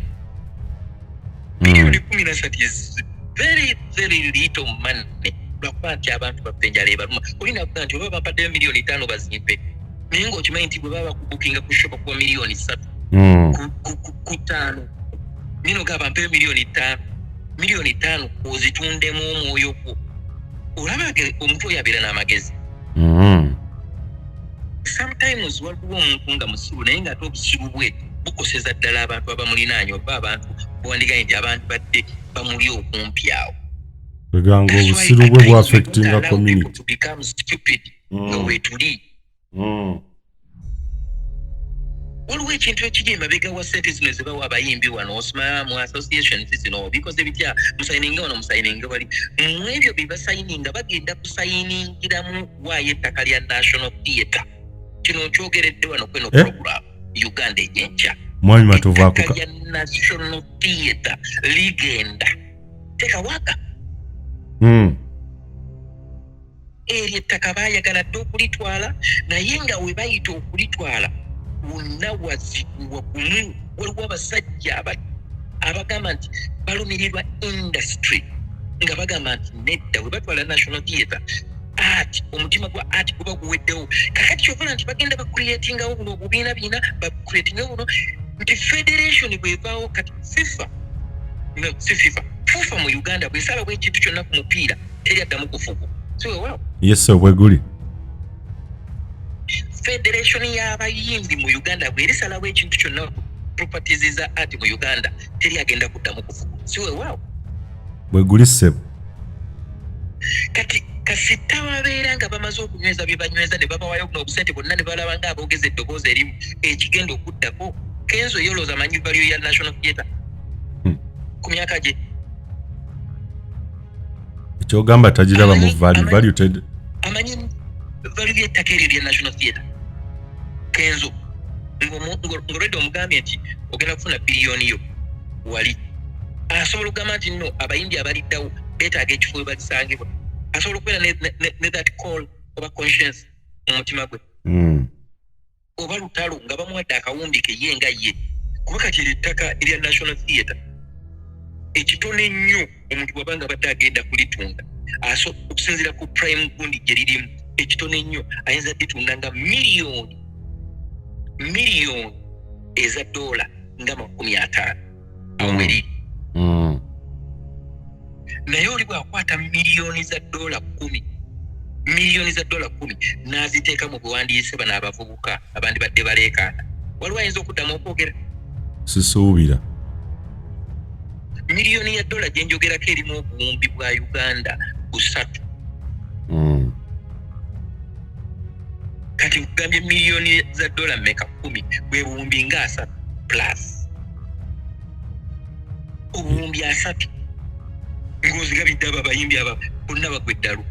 13 biliyoni is very very little money, lwakuba nti abantu baffe enjala ebaluma. Olina kuga nti oba bampaddeyo 5 miliyoni bazimpe, naye ng'okimanyi nti bwe baba bakubukinga ku show bakuwa 3 miliyoni ku 5. Nino gaba mpeyo 5 miliyoni, 5 miliyoni ozitundemu omwoyo gwo. Olaba omuntu oyo abeera n'amagezi. Sometimes waliwo omuntu nga musiru, naye ng'ate obusiru bwe bukoseza ddala abantu abamulinaanye oba abantu bwandigaye nti abantu badde bamuli okumpi awo. Kweganga obusiru bwe bwaffectinga community. To become stupid nga weetuli. Waliwo ekintu ekiri emabega wa sente zino ezibawa abayimbi wano, osima mu associations zino bikoze bitya, musayininga wano, musayininga wali. Mu ebyo bye basayininga, bagenda kusayiningiramu waayo ettaka lya National Theatre. Kino nkyogeredde wano kweno Eh? program Uganda Eyenkya. Mwami Matovu, Ettaka ako lya National Theatre ligenda tekawaka. Eryo ettaka baayagala dde okulitwala, naye nga we bayita okulitwala wonna wazibu wagumu. Waliwo abasajja abagamba nti balumirirwa industry, nga bagamba nti nedda, we batwala National Theatre, art, omutima gwa art guba guweddewo. Kakati kyovola nti bagenda bacreatingawo buno obubiina biina, bacreatingawo buno nti federation bwevaawo. Kati FIFA, no, si FIFA, FUFA mu Uganda bwesalawo ekintu kyonna ku mupiira, teri addamu kufugu, si weewaawo? Yes, bwe guli. Federation y'abayimbi mu Uganda bwerisalawo ekintu kyonna ku properties za art mu Uganda, teri agenda kuddamu kufugu, si weewaawo? Bwe guli, ssebo. Kati kasita babeera nga bamaze okunyweza bye banyweza ne babawayo buno obusente bwonna ne balaba nga aboogeza eddoboozi erimu, ekigenda okuddako, Kenzo yolooza amanyi value ya National Theatre ku myaka gye? Ekyogamba tagiraba mu value. Value ted. Amanyi value y'ettaka eryo lya National Theatre? Kenzo ng'olwedde omugambye nti ogenda kufuna biliyoni yo wali, asobola okugamba nti nno abayimbi abaliddawo beetaaga ekifo we balisangibwa? Asobola okubeera ne that call oba conscience mu mutima gwe? Oba lutalo nga bamuwadde akawumbi ke ye nga ye Kuba kati eryo ettaka erya National Theatre ekitono ennyo, omuntu bw'aba nga abadde agenda kulitunda, aso okusinziira ku prime gundi gye lirimu, ekitono ennyo ayinza litunda nga miliyoni eza dola nga 50 awo weriri. Naye oli bw'akwata miliyoni za dola 10, miliyoni za dola 10 n'aziteeka mu buwandiise, bano abavubuka abandi badde baleekaana, waliwo ayinza okuddamu okwogera? Sisuubira. Miliyoni ya dola gye njogerako erimu obuwumbi bwa Uganda 300. Kati nkugambye miliyoni za dola mmeka? 10, bwe buwumbi nga 30 plus obuwumbi 30, ng'ozigabidde abo abayimbi aba bonna bagwa eddalu.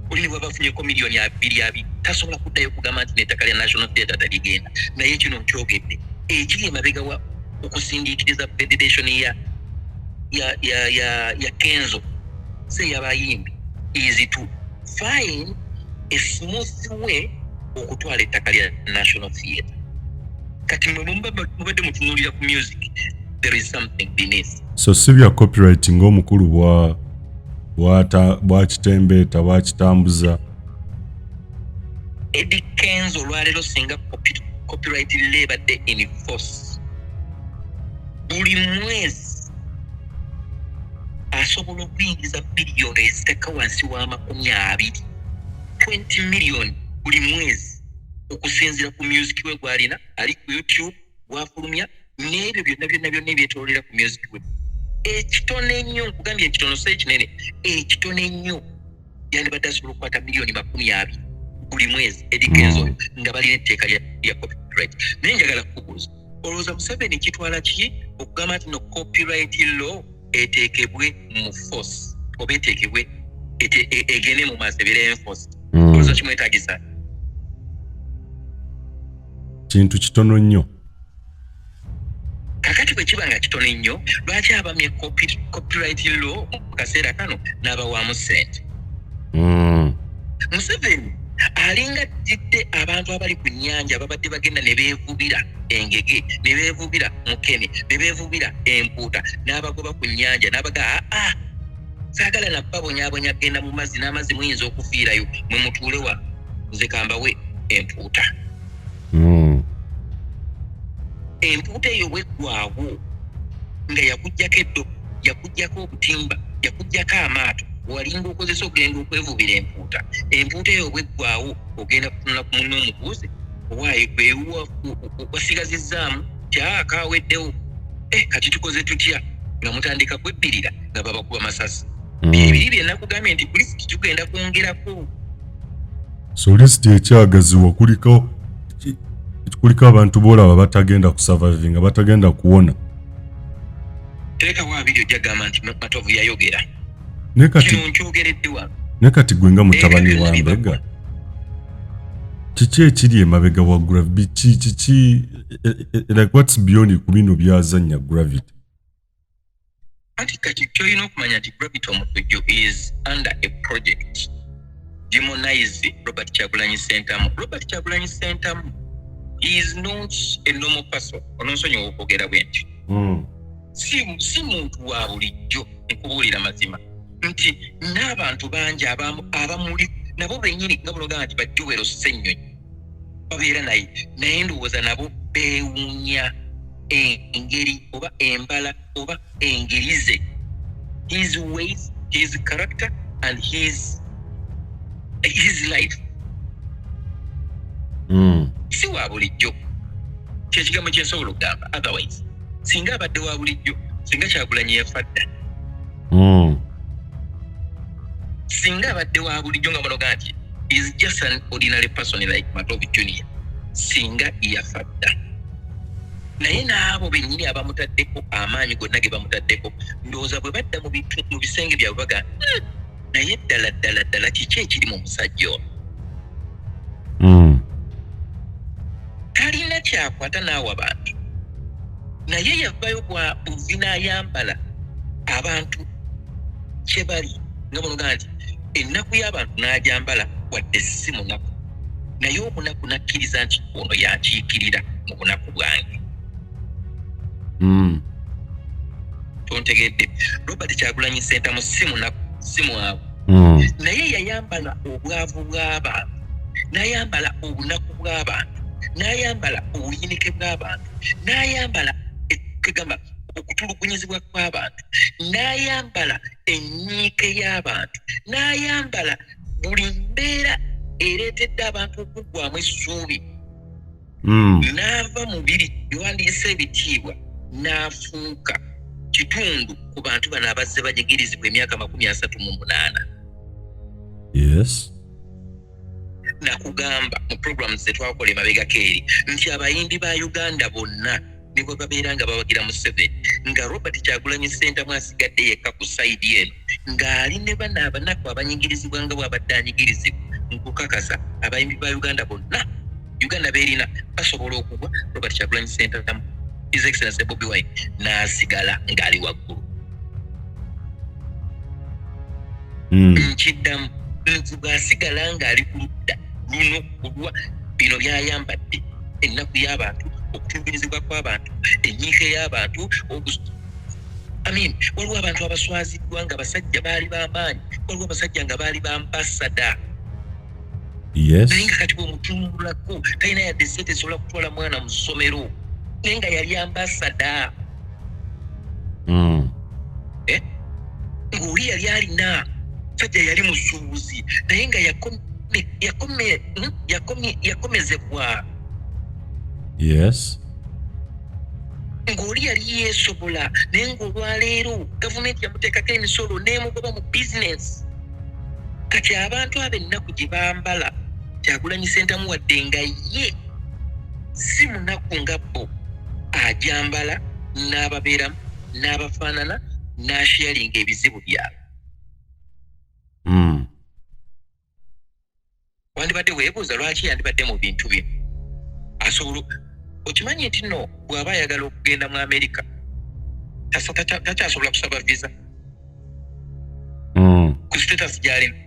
Oli ne bwaba afunyeko miliyoni abiri abiri, tasobola kuddayo kugamba nti n'ettaka lya National Theatre taligenda. Naye kino nkyogedde, ekiri emabega wa okusindiikiriza federation ya Kenzo, se y'abayimbi, is to find a smooth way okutwala ettaka lya National Theatre. Kati mwe mubadde mutunuulira ku music, there is something beneath. So si bya copyright ng'omukulu bwakitembeeta, bwakitambuza? Eddie Kenzo olwaleero singa copyright law ebadde in force, buli mwezi asobola okuyingiza biliyoni ezitekka wansi wa 20, 20 million buli mwezi, okusinziira ku music we gwalina ali ku YouTube, gwafulumya, n'ebyo byonna byonna byonna ebyetoolera ku music we. Ekitono ennyo, nkugambye ekitono, si ekinene, ekitono ennyo, yandibadde asobola okukwata miliyoni 20 buli mwezi Eddie Kenzo oyo, nga balina etteeka lya copyright. Naye njagala kukubuuza, olowooza Museveni kitwala ki okugamba nti no copyright law eteekebwe mu force, oba eteekebwe egende mu maaso ebeere enforced? Olowooza kimwetagisa? Kintu kitono nnyo. Kakati bwe kiba nga kitono ennyo, lwaki abamye copyright law mu kaseera kano n'abawaamu ssente? Museveni alinga ajjidde abantu abali ku nnyanja, babadde bagenda ne beevubira engege, ne beevubira mukene, ne beevubira empuuta, n'abagoba ku nnyanja, n'abaga, aa, saagala nabbabonyaabonya genda mu mazzi, n'amazzi muyinza okufiirayo, mwe mutuule wa nze kambawe empuuta. Empuuta eyo bweggwawo nga yakugjako eddobo, yakugjako obutimba, yakugjako amaato walinga okozesa okugenda okwevubira empuuta, empuuta eyo bweggwawo ogenda kutunula ku munne omubuuze, owaaye gwe wasigazizzaamu kyakaweddewo, kati tukoze tutya? Nga mutandika kwebbirira nga babakuba masasi. Biri bye nakugambye nti ku lisiti tugenda kwongerako. So lisiti ekyagaziwa, kuliko abantu boolaba batagenda kusurvivinga, batagenda kuwona. Teekawo 20, ojja gamba nti Matovu yayogera. Naye kati Kino nkyogeredde wano. Naye kati gwe nga mutabani Ebyo wa byonna Mbega, kiki ekiri emabega wa Gravity? Kiki, like, what's beyond ku bino byazannya Gravity? Anti kati kyolina okumanya nti Gravity Omutujju is under a project demonize Robert Kyagulanyi Sentamu. Robert Kyagulanyi Sentamu is not a normal person, ononsonyiwa okwogera bwe nti. Si muntu wa bulijjo. Nkubuulira mazima nti n'abantu bangi abamuli nabo bennyini nga bulogaa nti bajjowero Ssennyonyi babeera naye, naye ndowooza nabo beewuunya engeri oba embala oba engeri ze, his ways, his character and his life. Si wa bulijjo, kyekigambo kyensobola okugamba. Otherwise singa abadde wa bulijjo, singa Kyagulanyi yafa dda. Singa abadde wa bulijjo nga munoga nti is just an ordinary person like Matovu Junior, singa yafa dda. Naye n'abo bennyini abamutaddeko amaanyi gonna ge bamutaddeko, ndowooza bwe badda mu bisenge byabwe baga, naye ddala ddala ddala kiki ekiri mu musajja ono?" Talina kyakwata naawe abantu, naye yavayo bwa buvi n'ayambala abantu kye bali nga bonoga nti ennaku y'abantu n'agyambala, wadde si munaku, naye omunaku n'akkiriza nti ono yankiikirira mu bunaku bwange. Tontegedde? Robert Kyagulanyi Sentamu si munaku, si mwavu. Naye yayambala obwavu bw'abantu, n'ayambala obunaku bw'abantu, n'ayambala obuyinike bw'abantu, n'ayambala kegamba okutulugunyizibwa kw'abantu, n'ayambala ennyiike y'abantu, n'ayambala buli mbeera ereetedde abantu okuggwamu essuubi. N'ava mu biri biwandiise ebitiibwa n'afuuka kitundu ku bantu bano abazze banyigirizibwa emyaka 38. Nakugamba mu programs zetwakola emabegako eri nti abayimbi ba Uganda bonna ne bwe babeera nga bawagira Museveni, nga Robert Kyagulanyi Ssentamu asigadde yekka ku side eno ng'ali ne bano abanaku abanyigirizibwa nga bw'abadde anyigirizibwa, nkukakasa abayimbi ba Uganda bonna Uganda beerina basobola okugwa, Robert Kyagulanyi Ssentamu, His Excellency Bobi Wine, n'asigala ng'ali waggulu. Nkiddamu nti bw'asigala ng'ali ku ludda luno kulwa bino by'ayambadde, ennaku y'abantu, okutulugunyizibwa kw'abantu, ennyiike y'abantu, I mean, waliwo abantu abaswaziddwa nga basajja baali b'amaanyi, waliwo abasajja nga baali b'ambasada, naye nga kati bw'omutunulako talina yadde sente esobola kutwala mwana mu ssomero, naye nga yali ambasada. Ng'oli yali alina sajja yali musuubuzi, naye nga yakomezebwa. Ng'oli yali yeesobola, naye ng'olwaleero gavumenti yamuteekako emisolo n'emugoba mu bizinesi. Kati abantu abo ennaku gye bambala, Kyagulanyi Ssentamu wadde nga ye si munaku nga bo, ajambala n'ababeeramu n'abafaanana n'asharinga ebizibu byabwe. Wandibadde weebuuza lwaki yandibadde mu bintu bino. Asobola, okimanyi nti nno bw'aba ayagala okugenda mu Amerika takyasobola kusaba visa ku status gy'alimu,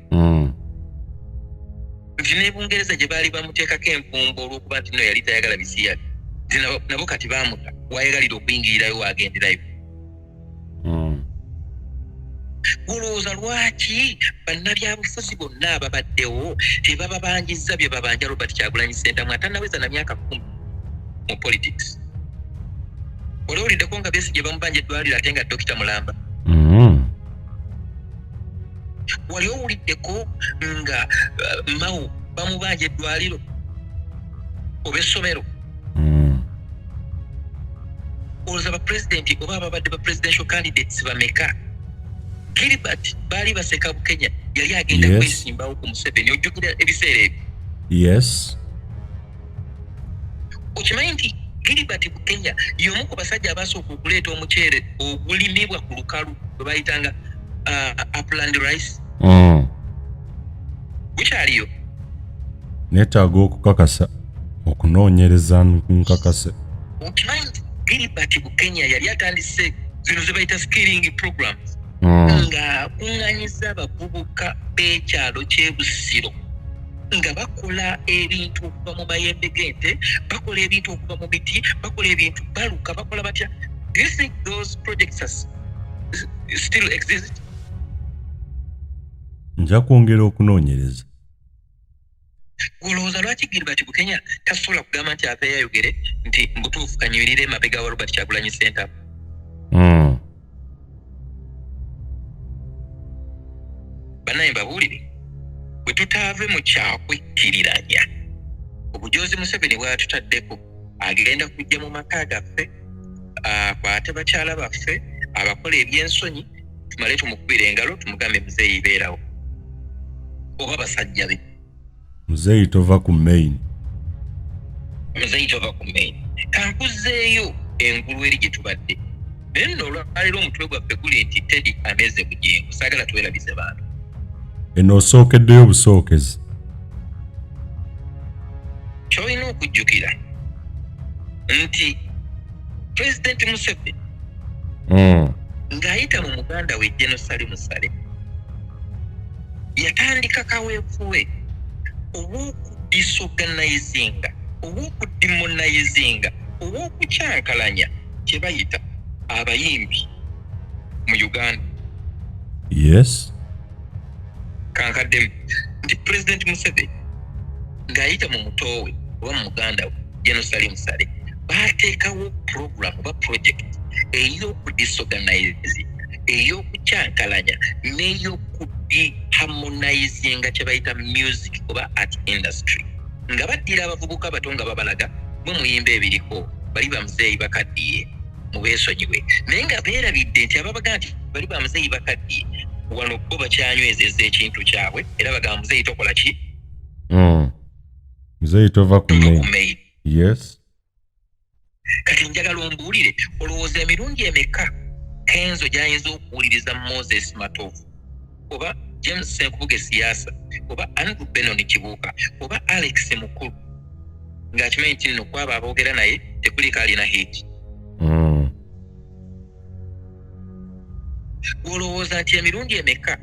nti ne Bungereza gye baali bamuteekako envumbo olw'okuba nti nno yali tayagala bisiyaga, nti nabo kati baamuta, wayagalira okuyingirirayo waagenderayo. Olowooza lwaki bannabyabufuzi bonna ababaddewo tebababanjizza bye babanja Robert Kyagulanyi Ssentamu atannaweza na myaka 10 mu politics? Wali owuliddeko nga Besigye bamubanja eddwaliro ate nga Dokita mulamba? Wali owuliddeko nga Mao bamubanja eddwaliro oba essomero? Olowooza bapulezidenti oba ababadde ba presidential candidates bameka? Gilbert baali baseka Bukenya yali agenda kwesimbawo ku Museveni, ojjukira ebiseera ebyo? Yes. Okimanyi nti Gilbert Bukenya y'omu ku basajja abasooka okuleeta omuceere ogulimibwa ku lukalu gwe bayitanga upland rice? Gukyaliyo? Neetaaga okukakasa, okunoonyereza nkakase. Okimanyi nti Gilbert Bukenya yali atandise zino ze bayita skilling programs, ng'akuŋŋanyiza abavubuka b'ekyalo ky'e Busiro nga bakola ebintu okuva mu mayembe g'ente, bakola ebintu okuva mu miti, bakola ebintu, baluka, bakola batya? Do you think those projects are still exist? Nja kwongera okunoonyereza. Olowooza lwaki Gilbert Bukenya tasobola kugamba nti aveeyo ayogere nti mbutuufu kanywerire emabega wa Robert Kyagulanyi Ssentamu? Bannaye, mbabuulire, bwe tutaave mu kyakwekkiriranya, obujozi Museveni bwatutaddeko, agenda kujja mu maka gaffe akwate bakyala baffe abakola ebyensonyi, tumale tumukubira engalo tumugambe muzeeyi beerawo oba basajja be. Muzeeyi tova ku main. Muzeeyi tova ku main. Kankuzeeyo engulu eri gye tubadde, naye nno olwaleero omutwe gwaffe guli nti Teddy ameze Bugingo. Saagala twerabize bantu. Eno osookeddeyo obusookezi. Kyolina okujjukira nti Pulezidenti Museveni ng'ayita mu muganda we General Salim Saleh yatandika kaweefube ow'okudisorganizinga, ow'okudemonizinga, ow'okukyankalanya. kye bayita abayimbi mu Uganda? Yes. Kankaddemu nti President Museveni ng'ayita mu muto we oba mu muganda we General Salim Saleh, baateekawo program oba project ey'okudisorganize, ey'okukyankalanya n'ey'okudeharmonizinga kye bayita music oba art industry, nga baddira abavubuka bato nga babalaga, "Mwe muyimba ebiriko, bali bamuzeeyi bakaddiye, mubeesonyiwe." Naye nga beerabidde nti ababaga nti bali bamuzeeyi bakaddiye wano bo bakyanywezezza ekintu kyabwe, era bagamba, "Muzeeyi tokola ki?" Muzeeyi tova ku Tova ku main. Main. Kati njagala ombuulire, olowooza emirundi emeka Kenzo gy'ayinza okuwuliriza Moses Matovu oba James Senkubuge Siyaasa oba Andrew Benon Kibuuka oba Alex Mukulu, ng'akimanyi nti nno kwabo aboogera naye tekuliko alina hit? Olowooza nti emirundi emeka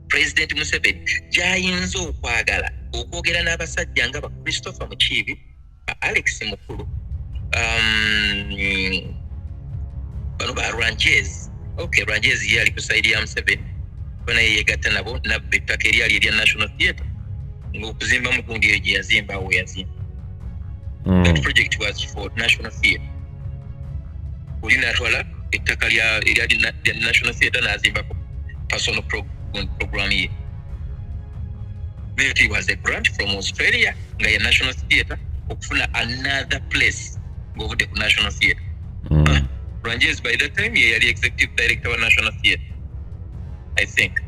Pulezidenti Museveni gy'ayinza okwagala okwogera n'abasajja nga ba Christopher Mukiibi, ba Alex Mukulu, bano ba Rwangyezi? Okay, Rwangyezi ye ali ku side ya Museveni, naye yegatta nabo nabba ettaka eryali erya National Theatre ng'okuzimba mugundi eyo gye yazimba awo yazimba. That project was for National Theatre. Oli natwala ettaka eryali lya National Theatre n'azimbako personal program ye. It was a grant from Australia nga ya National Theatre okufuna another place ng'ovudde ku National Theatre. Rwangyezi by that time ye yali executive director wa National Theatre, I think.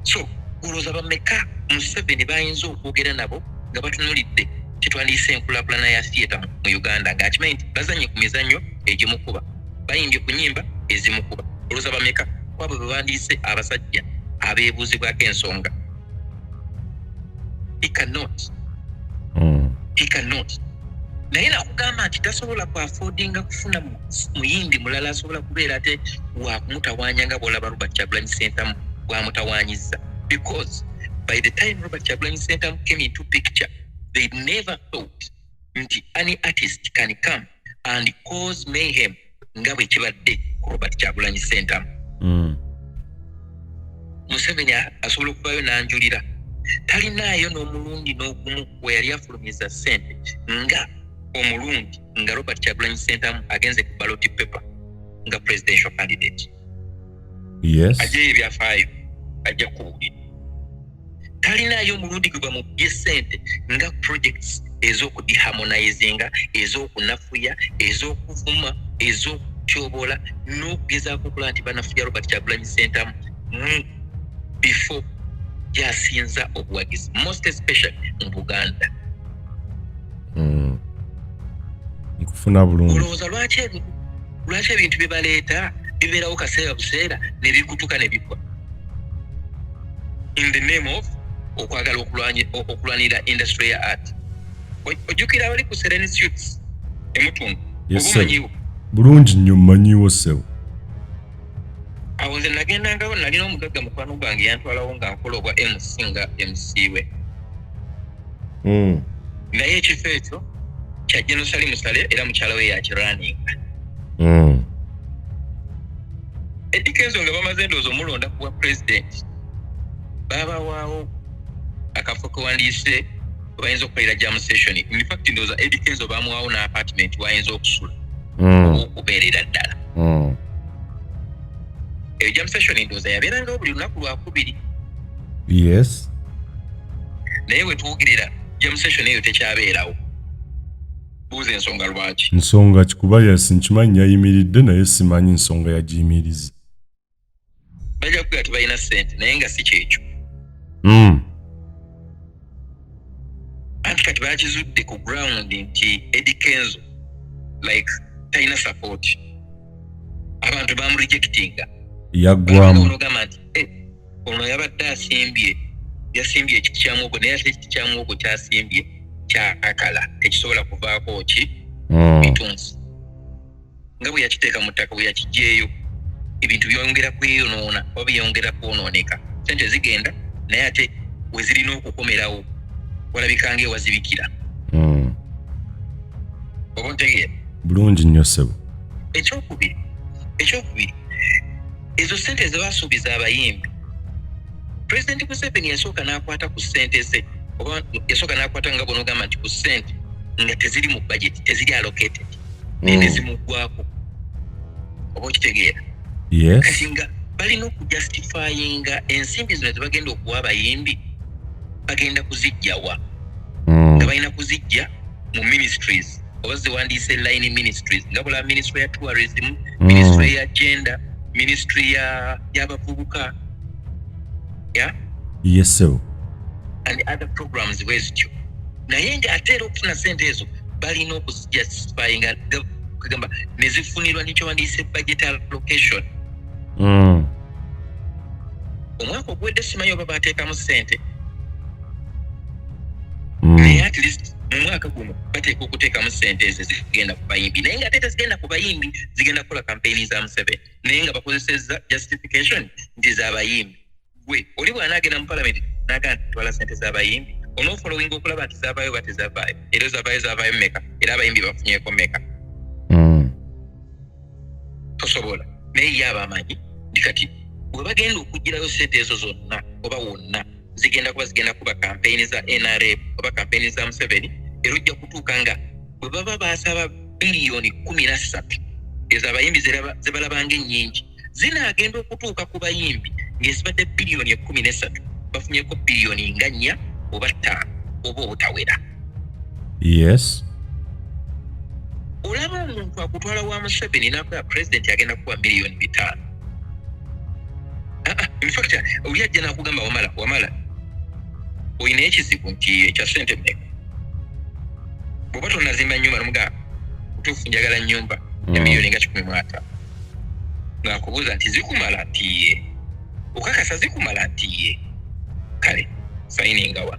So olowooza bameka Museveni bayinza okwogera nabo nga batunulidde kyetwandiise enkulaakulana ya theatre mu Uganda, ng'akimanyi nti bazanye ku mizannyo egimukuba, bayimbye ku nyimba ezimukuba? Olowooza bameka kwabo bwe bandiise abasajja abeebuuzibwako ensonga? He cannot. He cannot. Naye nakugamba nti tasobola ku affordinga kufuna muyimbi mulala asobola kubeera ate wakumutawaanya nga bwolaba Robert Kyagulanyi Sentamu bwamutawaanyiza, because by the time Robert Kyagulanyi Sentamu came into picture, they never thought nti any artist can come and cause mayhem nga bwe kibadde ku Robert Kyagulanyi Sentamu. Museveni asobola okuvayo n'anjulira, talinaayo n'omulundi n'ogumu we yali afulumiza ssente nga omulundi nga Robert Kyagulanyi Sentamu agenze ku ballot paper nga presidential candidate. Ajjayo ebyafaayo, ajja kubuulira. Talinaayo omulundi gwe bamubye ssente nga projects ez'okudeharmonizinga, ez'okunafuya, ez'okuvuma, ez'okutyobola n'okugezaako okulaba nti banafuya Robert Kyagulanyi Sentamu mu bifo gyasinza obuwagizi, most especially mu Buganda. Nkufuna bulungi. Olowooza lwaki ebintu bye baleeta bibeerawo kaseera buseera ne bikutuka ne bigwa in the name of okwagala okulwanira industry ya art? Ojjukira abali ku Serena Suites emutundu? Yes, Oba sir. omanyiwo? Bulungi nnyo, mmanyiwo ssebo. Awo nze nagendangawo, nalina omugagga mukwano gwange yantwalawo nga nkola obwa MC, nga MC we. Naye ekifo ekyo kya General Salim Saleh, era mukyala we yakirunninga. Eddy Kenzo nga bamaze endowooza omulonda kuwa president, babawaawo akafo kewandiise bayinza okukolera jam session. In fact, ndowooza Eddy Kenzo bamuwaawo n'apartment wayinza okusula oba okubeerera ddala. Eyo jam session ndowooza yabeerangawo buli lunaku lwakubiri. Naye wetwogerera jam session eyo tekyabeerawo. Buuza ensonga lwaki. Nsonga kikuba, yes, nkimanyi yayimiridde, naye simanyi nsonga yagiyimiriza. Bajja kugaa tebalina ssente, naye nga si kyekyo. Anti kati bakizudde ku ground nti Eddy Kenzo like talina support, abantu bamurejectinga. Yaggwamu. Onogamba nti, "Eh, ono yabadde asimbye, yasimbye ekiti kya muwogo, naye ate ekiti kya muwogo kyasimbye kyakala, tekisobola kuvaako ki bitunsi." Nga bwe yakiteeka mu ttaka, bwe yakigyeyo, ebintu byongera kweyonoona oba byongera kwonooneka. Sente zigenda, naye ate we zirina okukomerawo walabika nga ewazibikira. Oba ontegeera? Bulungi nnyo ssebo. Ekyokubiri, ezo sente zebasuubiza abayimbi, Pulezidenti Museveni yasooka n'akwata ku ssente ze, oba yasooka n'akwata nga bw'onoogamba nti ku ssente nga teziri mu budget, teziri allocated, naye ne zimuggwako, oba okitegeera? Yes. Kati nga balina okujustifyinga ensimbi zino zebagenda okuwa abayimbi, bagenda kuzijjawa? Nga balina kuzijja mu ministries, oba ziwandiise line ministries, nga bula ministry ya tourism, ministry ya gender, ministry y'abavubuka ya Yes ssebo. and other programs bwe zityo. Naye nga ate era okufuna sente ezo balina okuzijustifyinga, kugamba ne zifunirwa nekyowandiise budget allocation. Omwaka oguwedde simanyi oba bateekamu ssente, naye at least mu mwaka guno bateeka okuteekamu ssente ezo zigenda ku bayimbi. Naye nga ate tezigenda ku bayimbi, zigenda kukola kampeyini za Museveni, naye nga bakozesezza justification nti z'abayimbi. Gwe oli bw'anaagenda mu palamenti n'agamba nti twala ssente z'abayimbi, onoofollowinga okulaba nti zaavaayo oba tezavaayo, era zavaayo, zavaayo mmeka, era abayimbi bafunyeeko mmeka? Tosobola. Naye ye aba amanyi nti kati bwe bagenda okugirayo ssente ezo zonna oba wonna zigenda kuba kampeyini za NRM oba kampeyini za Museveni. Era ojja kutuuka nga bwe baba basaba biliyoni 13, ezo abayimbi zebalabanga ennyingi, zinaagenda okutuuka ku bayimbi ng'ezibadde biliyoni 13, bafunyeko biliyoni nga 4 oba 5 oba obutawera. Olaba omuntu akutwala wa Museveni nakola, pulezidenti agenda kuwa miliyoni 500. Ah, in fact oli ajja nakugamba, "Wamala, wamala, olina ekizibu nti ekya sente mmeka?" Bw'oba tonazimba nyumba, nomugaa, "Butuufu njagala nyumba ya miliyoni nga 150," ng'akubuuza nti, "Zikumala?" Nti, "Ye." "Okakasa zikumala?" Nti, "Ye." "Kale sayininga wa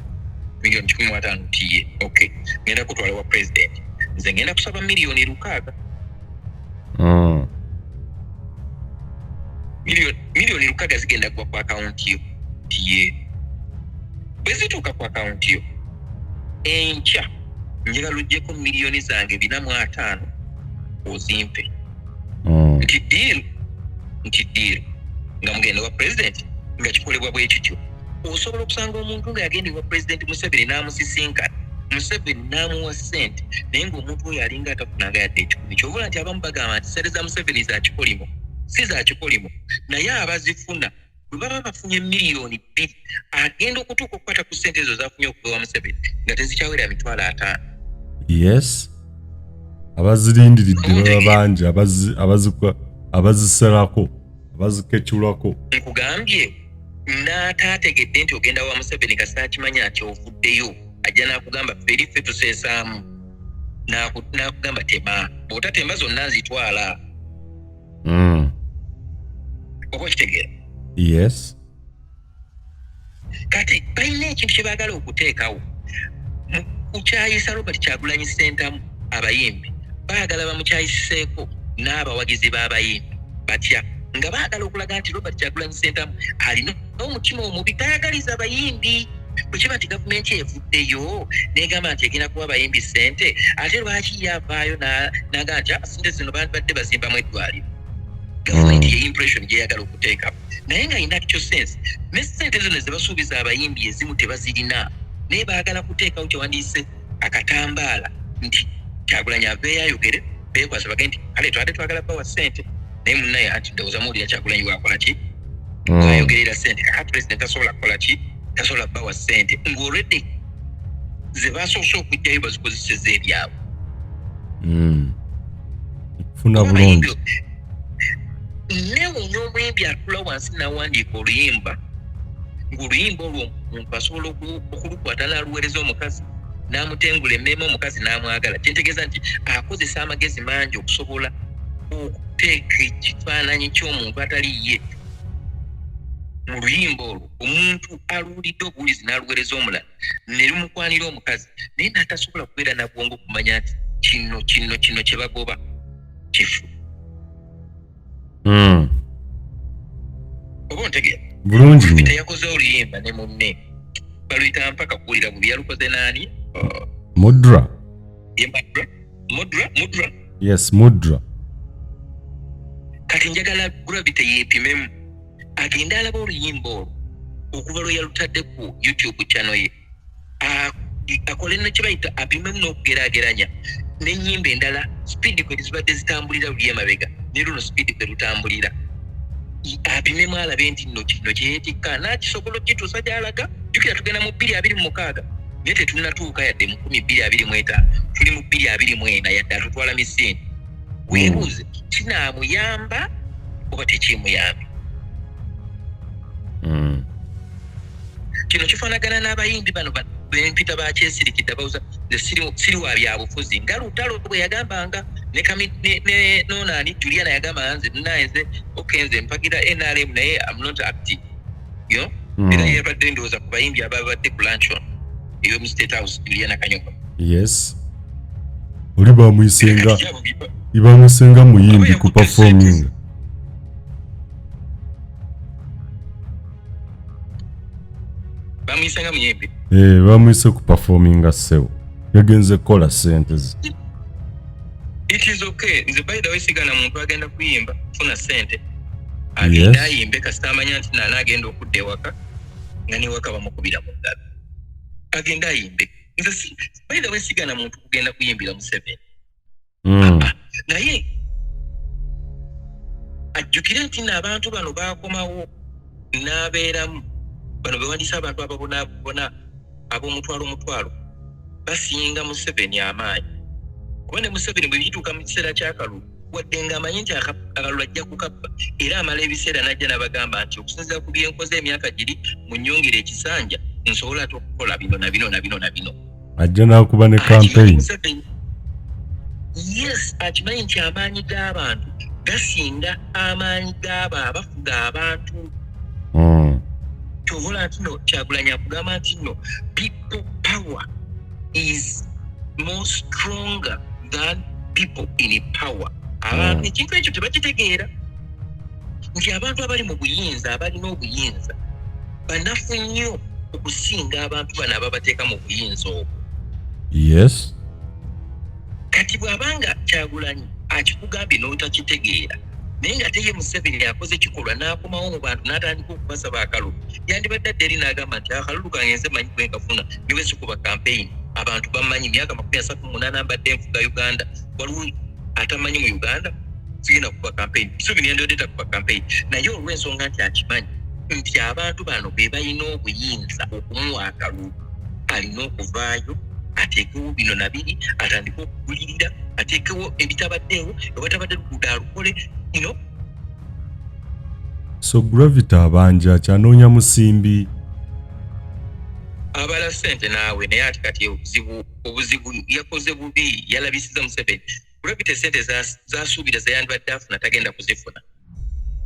miliyoni 150." Nti, "Ye." "Okay, ngenda kutwala wa pulezidenti, nze ngenda kusaba miliyoni 600." "Miliyoni 600 zigenda kugwa ku akawunti yo?" Nti, "Ye." "Bwe zituuka ku akawunti yo enkya, njagala oggyeko miliyoni zange 450 ozimpe." Nti, "Deal." Nti, "Deal." Nga mugenda wa pulezidenti, nga kikolebwa bwe kityo. Osobola okusanga omuntu nga yagenda ewa Pulezidenti Museveni n'amusisinkana, Museveni n'amuwa ssente, naye ng'omuntu oyo alinga atafunanga yadde 1,000. Kyovula nti abamu bagamba nti ssente za Museveni za kikolimo. Si za kikolimo, naye abazifuna bwe baba bafunye miliyoni 2, agenda okutuuka okukwata ku ssente ezo zafunye okuva ewa Museveni nga tezikyawera 50,000. Yes, abazirindiridde baba bangi, abazisalako, abazikeculako. Nkugambye, n'ataategedde nti ogenda wa Museveni, kasita akimanya nti ovuddeyo, ajja n'akugamba, "Ffe eri ffe tuseesaamu." N'akugamba, "Tema, bw'otatema zonna nzitwala." Oba okitegeera? Yes. Kati balina ekintu kye baagala okuteekawo mu kukyayisa Robert Kyagulanyi Ssentamu. Abayimbi baagala bamukyayiseeko n'abawagizi b'abayimbi batya, nga baagala okulaga nti Robert Kyagulanyi Ssentamu alina omutima omubi, tayagaliza abayimbi. Bwe kiba nti gavumenti evuddeyo negamba nti egenda kuwa abayimbi ssente, ate lwaki ye avaayo n'agamba nti, "Ah, ssente zino bandibadde bazimbamu eddwaliro"? Gavumenti ye impression gyeyagala okuteeka, naye nga in actual sense ne ssente zino ze basuubiza abayimbi ezimu tebazirina, naye baagala kuteekawo kyewandiise akatambaala nti Kyagulanyi aveeyo ayogere, beekwasa bagende nti, "Kale twade twagala bawa ssente, naye munnaye anti ndowooza muwulira Kyagulanyi bwakola ki, bwayogerera ssente. Kaka president tasobola kukola ki, tasobola bawa ssente," ng'olwedde ze basoose okugjayo bazikozeseza ebyabwe. Funa bulungi. Neewuunya omuyimbi atula wansi n'awandiika oluyimba, ng'oluyimba olwo omuntu asobola okulukwata n'aluweereza omukazi n'amutengula emmeeme, omukazi n'amwagala. Kyentegeeza nti akozesa amagezi mangi okusobola okuteeka ekifaananyi ky'omuntu atali ye mu luyimba olwo. Omuntu aluwulidde obuwulizi n'aluweereza omulala ne lumukwanira omukazi, naye n'atasobola kubeera na bwongo kumanya nti kino kino kino kye bagoba kifu. Oba ontegeera? Bulungi nnyo. Teyakoze oluyimba ne munne baluyita mpaka kuwulira bubi, yalukoze naani? Mudra. Ye Mudra, Mudra, Mudra. Yes, Mudra. Kati njagala Gravity yeepimemu, agende alaba oluyimba olwo okuva lwe yalutadde ku YouTube channel ye, akole ne kyebayita apimemu n'okugeraageranya n'ennyimba endala, speed kwe zibadde zitambulira luli emabega ne luno speed kwe lutambulira. Apimemu alabe nti nno kino kyeyetikka n'akisobola okukituusa gy'alaga. Jjukira tugenda mu 2026, naye tetunnatuuka yadde mu 2025, tuli mu 2024, yadde atutwala misinde. Weebuuze, kinaamuyamba oba tekimuyambe? Kino kifaanagana n'abayimbi bano bempita bakyesirikidde abawuza nze siri wa byabufuzi, nga Lutalo bwe yagambanga ne ne nonaani Juliana yagamba nze naye nze okay, nze mpagira NRM naye am not active, you know? Era yabadde ndowooza ku bayimbi ababadde ku luncheon ey'omu State House, Juliana Kanyoka. Yes, oli bamuyisenga bamusenga muyimbi ku performing. Bamuyisanga muyimbi. Eh, bamuyise ku performinga, ssebo, yagenze kukola sente ze. It is okay. Nze by the way sigana muntu agenda kuyimba kufuna sente. Agenda ayimbe kasita amanya nti naana agenda okudda ewaka nga newaka bamukubira mu ngalo, agenda ayimbe. Nze by the way sigana muntu kugenda kuyimbira Museveni. Naye ajjukire nti nno abantu bano baakomawo n'abeeramu bano bewandiisa, abantu ababonaabona ab'omutwalo omutwalo basinga Museveni amaanyi, kuba ne Museveni bwe bituuka mu kiseera ky'akalulu, wadde ng'amanyi nti akalulu ajja kukabba, era amala ebiseera n'ajja n'abagamba nti okusinziira ku byenkoze emyaka giri, munnyongere ekisanja nsobola ate okukola bino na bino na bino na bino. Ajja n'akuba ne campaign. Yes, akimanyi nti amaanyi g'abantu gasinga amaanyi g'abo abafuga abantu. Kyovola nti no Kyagulanyi akugamba nti no people power is more stronger than people in power. Abantu ekintu ekyo tebakitegeera nti abantu abali mu buyinza, abalina obuyinza, banafu nnyo okusinga abantu bano ababateeka mu buyinza obwo. Kati bw'abanga Kyagulanyi akikugambye n'otakitegeera, naye nga teye Museveni akoze kikolwa n'akomawo mu bantu n'atandika okubasaba akalulu, yandibadde adda eri n'agamba nti akalulu kange nze manyi bwenkafuna, ne bwe sikuba campaign abantu bammanyi, myaka 38 mbadde nfuga Uganda, waliwo atamanyi mu Uganda, sigenda kuba campaign. Museveni yandibadde takuba campaign, naye olw'ensonga nti akimanyi nti abantu bano be balina obuyinza okumuwa akalulu, alina okuvaayo ateekewo bino nabiri, atandike okugulirira, ateekewo ebitabaddeewo, ewatabadde luguudo alukole ino. So Gravity abanja akyanoonya musimbi. Abala sente naawe, naye ate kati obuzibu yakoze bubi, yalabisiza Museveni. Gravity sente zasuubira zeyandibadde afuna tagenda kuzifuna,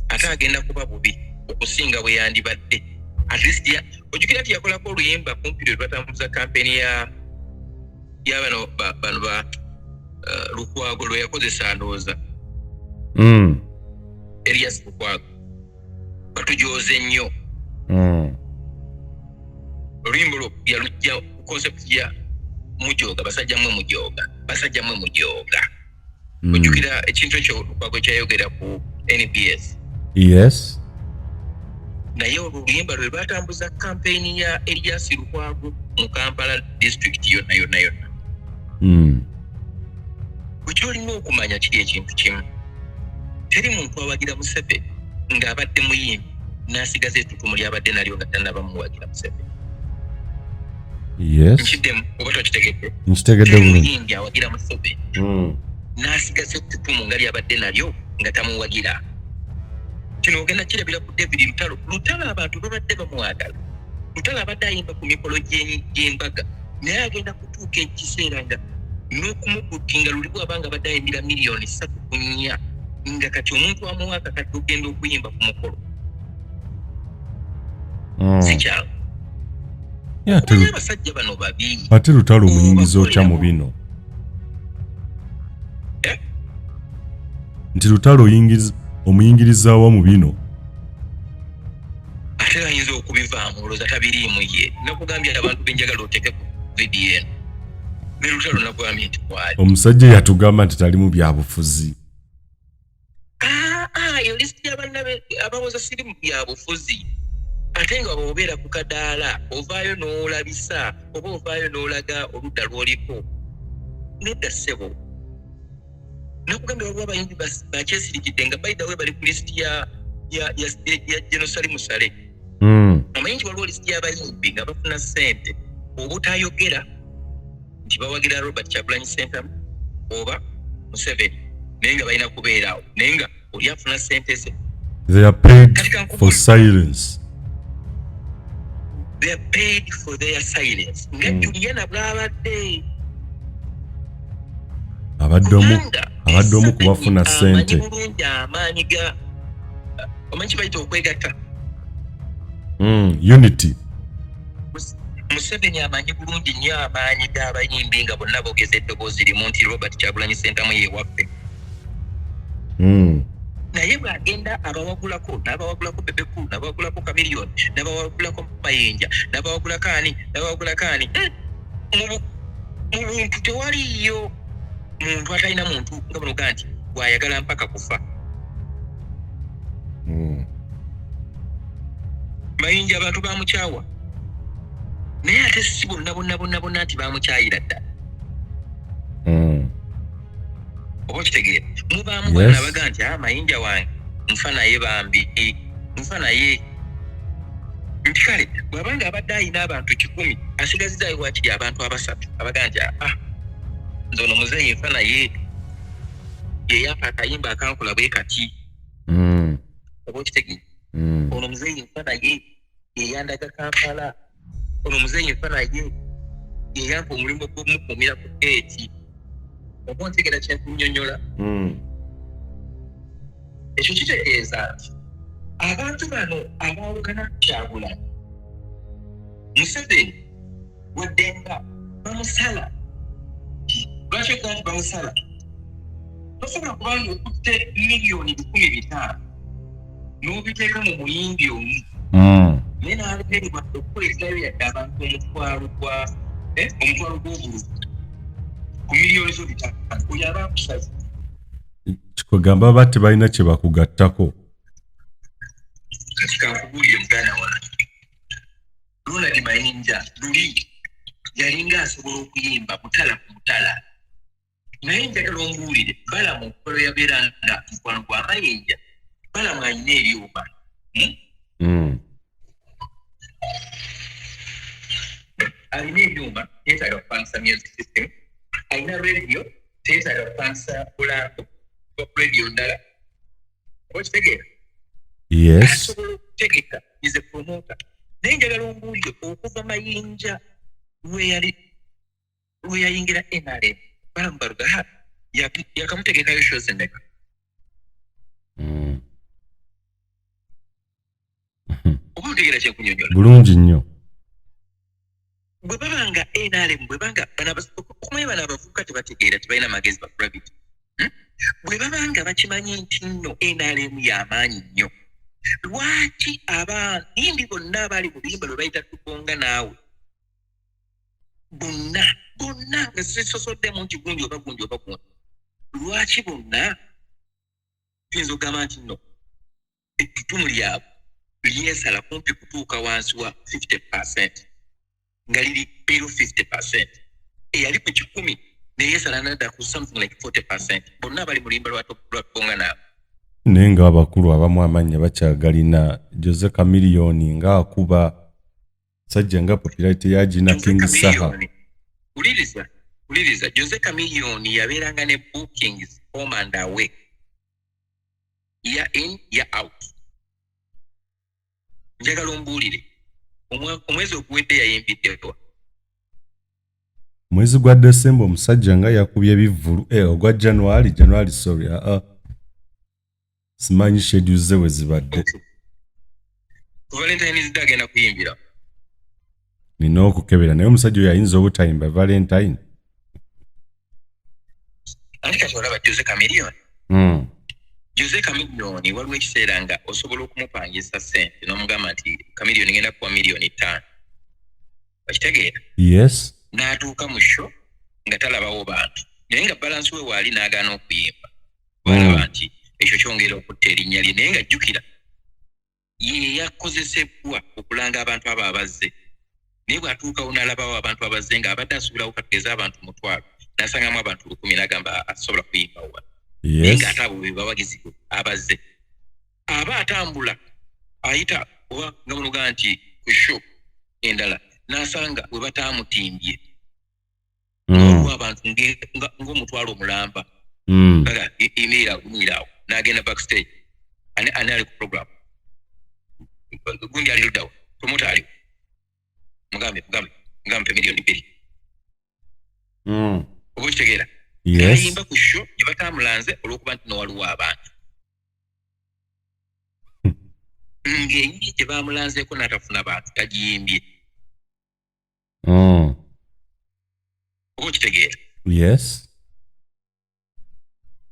ate agenda kuba bubi okusinga bwe yandibadde. At least ojjukira nti yakolako oluyimba kumpi lwe lwatambuza kampeni ya bano ba Lukwago lwe yakozesa, ndowooza Erias Lukwago, batujooze nnyo. Oluyimba olwo yalujja ku concept ya mujooga, basajja mmwe mujooga, basajja mmwe mujooga. Ojjukira ekintu ekyo Lukwago kyayogera ku NBS? Yes. Naye olwo oluyimba lwe lwatambuza kampeyini ya Erias Lukwago mu Kampala district yonna yonna yonna. Bwe kyolina okumanya kiri ekintu kimu, teri muntu awagira Museveni ng'abadde muyimbi n'asigaza ettutumu lyabadde nalyo nga tannaba muwagira Museveni. Nkiddemu oba tokitegedde? Nkitegedde Teri bulungi. muyimbi awagira Museveni n'asigaza ettutumu nga lyabadde nalyo nga tamuwagira. Kino ogenda kirabira ku David Lutalo. Lutalo abantu babadde bamwagala, Lutalo abadde ayimba ku mikolo gy'embaga, naye agenda kutuuka ekiseera nga n'okumukutinga luli bw'aba nga abadde ayimbira miliyoni 3 ku 4, nga kati omuntu amuwa akakadde okugenda okuyimba ku mukolo si kyangu. Yeah, Okumanya abasajja bano babi. Ate Lutalo omuyingiza otya mu bino? Eh? Nti Lutalo omuyingirizaawa mu bino? Ate ayinza okubivaamu, olowooza tabiriimu ye. Nakugambye abantu benjagala oteeke ku vidiyo eno. Ne Lutalo nagwamye nti mwali. Omusajja yatugamba nti tali mu byabufuzi. Ah, ah, eyo lisiti y'abanna abawoza siri mu byabufuzi, ate nga bw'obeera ku kadaala ovaayo n'olabisa oba ovaayo n'olaga oludda lw'oliko. Nedda ssebo, nakugambye waliwo abayimbi bakyesirikidde nga by the way bali ku lisiti ya General Salim Saleh. Omanyi nti waliwo lisiti y'abayimbi nga bafuna ssente obutayogera nti bawagira Robert Kyagulanyi Ssentamu oba Museveni, naye nga balina kubeeraawo, naye nga oli afuna ssente ze. They are paid for silence. They are paid for their silence, nga Juliana bw'abadde. Abadde omu, abadde omu ku bafuna ssente. Amanyi bulungi amaanyi ga, omanyi kibayita okwegatta. Unity. Museveni amanyi bulungi nnyo amaanyi g'abayimbi nga bonna boogeza eddoboozi limu nti Robert Kyagulanyi Ssentamu yewaffe. Naye bw'agenda abawagulako, n'abawagulako Bebe Cool, n'abawagulako Chameleone, n'abawagulako Mayinja, n'abawagulako ani, n'abawagulako ani. Mu buntu tewaliyo muntu atalina muntu nga bunoga nti bw'ayagala mpaka kufa. Mayinja abantu bamukyawa, naye ate si bonna bonna bonna bonna nti bamukyayira ddala. Oba okitegeera, mubaamu bana baga nti, "Ah, Mayinja wange nfa naye, bambi nfa naye," nti kale bw'abanga abadde ayina abantu 100, asigazizaayo wakiri abantu abasatu abaga nti, "Ah, nze ono muzeeyi nfa naye, yeyampa akayimba akankola bwe kati." Oba okitegeera? Ono muzeeyi nfa naye, yeyandaga Kampala. Ono muzeeyi nfa naye, yeyampa omulimu gw'omukuumira ku geeti. Oba ontegeera kyenkunyonyola? Ekyo kitegeeza nti abantu bano abaawukana ku Kyagulanyi, Museveni wadde nga bamusala. Lwaki okuba nti bamusala? Tosobola kubanga okutte 500,000 n'obiteeka mu muyimbi omu, naye n'alemererwa okukuleeterayo yadde abantu omutwalo gwa omutwalo gw'obululu ku miliyoni zo 500. Oyo aba akusaze. Kikugamba baba tebalina kye bakugattako. Kati kankubuulire, muganda wange, Ronald Mayinja luli yalinga asobola okuyimba mutala ku mutala, naye njagala ombuulire, Balamu okukola yabeera nga mukwano gwa Mayinja. Balamu alina ebyuma, Alina ebyuma, teetaaga kupangisa music system. Alina radio, teetaaga kupangisa bulambo radio ndala. Oba okitegeera? Yes. Asobola okutegeka, is a promoter. Naye njagala ombuulire, okuva Mayinja lweyali lweyayingira NRM, Balamu Barugaha yakamutegekayo shows emeka? Oba otegeera kyenkunyonyola? Bulungi nnyo. Bwe baba nga NRM, bwe banga okumanya bano abavubuka tebategeera, tebalina magezi ba gravity, Bwe baba nga bakimanyi nti nno NRM y'amaanyi nnyo, lwaki abayimbi bonna abaali mu luyimba lwe bayita Tubonga Naawe, bonna bonna nga sisosoddemu nti gundi oba gundi oba gundi, lwaki bonna tuyinza okugamba nti nno ettutumu lyabwe lyesala kumpi kutuuka wansi wa 50%, nga liri below 50%? Eyali ku 100 neyesala nadda ku something like 40%, bonna abali mu luyimba lwa Tubonga Naawe. Naye nga abakulu abamu amannya bakyagalina. Jose Chameleone ng'akuba sajja nga popularity yagina. Jose King Saha. Chameleone, wuliriza, wuliriza, Jose Chameleone yabeeranga ne bookings home and away, year in, year out. Njagala ombuulire, omwezi oguwedde yayimbiddewa? Mwezi gwa Desemba omusajja nga yakubye ebivvulu, ogwa January, January, sorry. Simanyi schedule ze we zibadde. Ku Valentines Day agenda kuyimbira? Nina okukebera, naye omusajja oyo ayinza obutayimba Valentine. Anti kati olaba Jose Chameleone. Jose Chameleone waliwo ekiseera nga osobola okumupangisa ssente n'omugamba nti, "Chameleone, ngenda kuwa 5 miliyoni," okitegeera? Yes. N'atuuka mu show. Nga talabawo bantu, naye nga balansi we waali n'agaana okuyimba, balaba nti ekyo kyongera okutta erinnya lye. Naye nga jjukira, ye yakozesebwa okulanga abantu abo abazze, naye bw'atuukawo n'alabawo abantu abazze ng'abadde asuubirawo katugeze abantu 1000, n'asangamu abantu 1000, n'agamba asobola kuyimbawo wano, naye ng'ate abo be bawagizi abazze. Aba atambula ayita oba nga munogaa nti ku show endala, n'asanga we bataamutimbye waliwo abantu ng'omutwalo omulamba. Aga yimirira, yimirira awo, n'agenda backstage. Ani ali ku program? Gundi ali luddawo? Promoter aliwo? Mugambe, mugambe, mugambe 2 million. Oba okitegeera? Yes. Nayimba ku show gye batamulanze olw'okuba nti nowaliwo abantu ng'eyiye gye bamulanzeeko n'atafuna bantu, tagiyimbye. Oba okitegeera? Yes.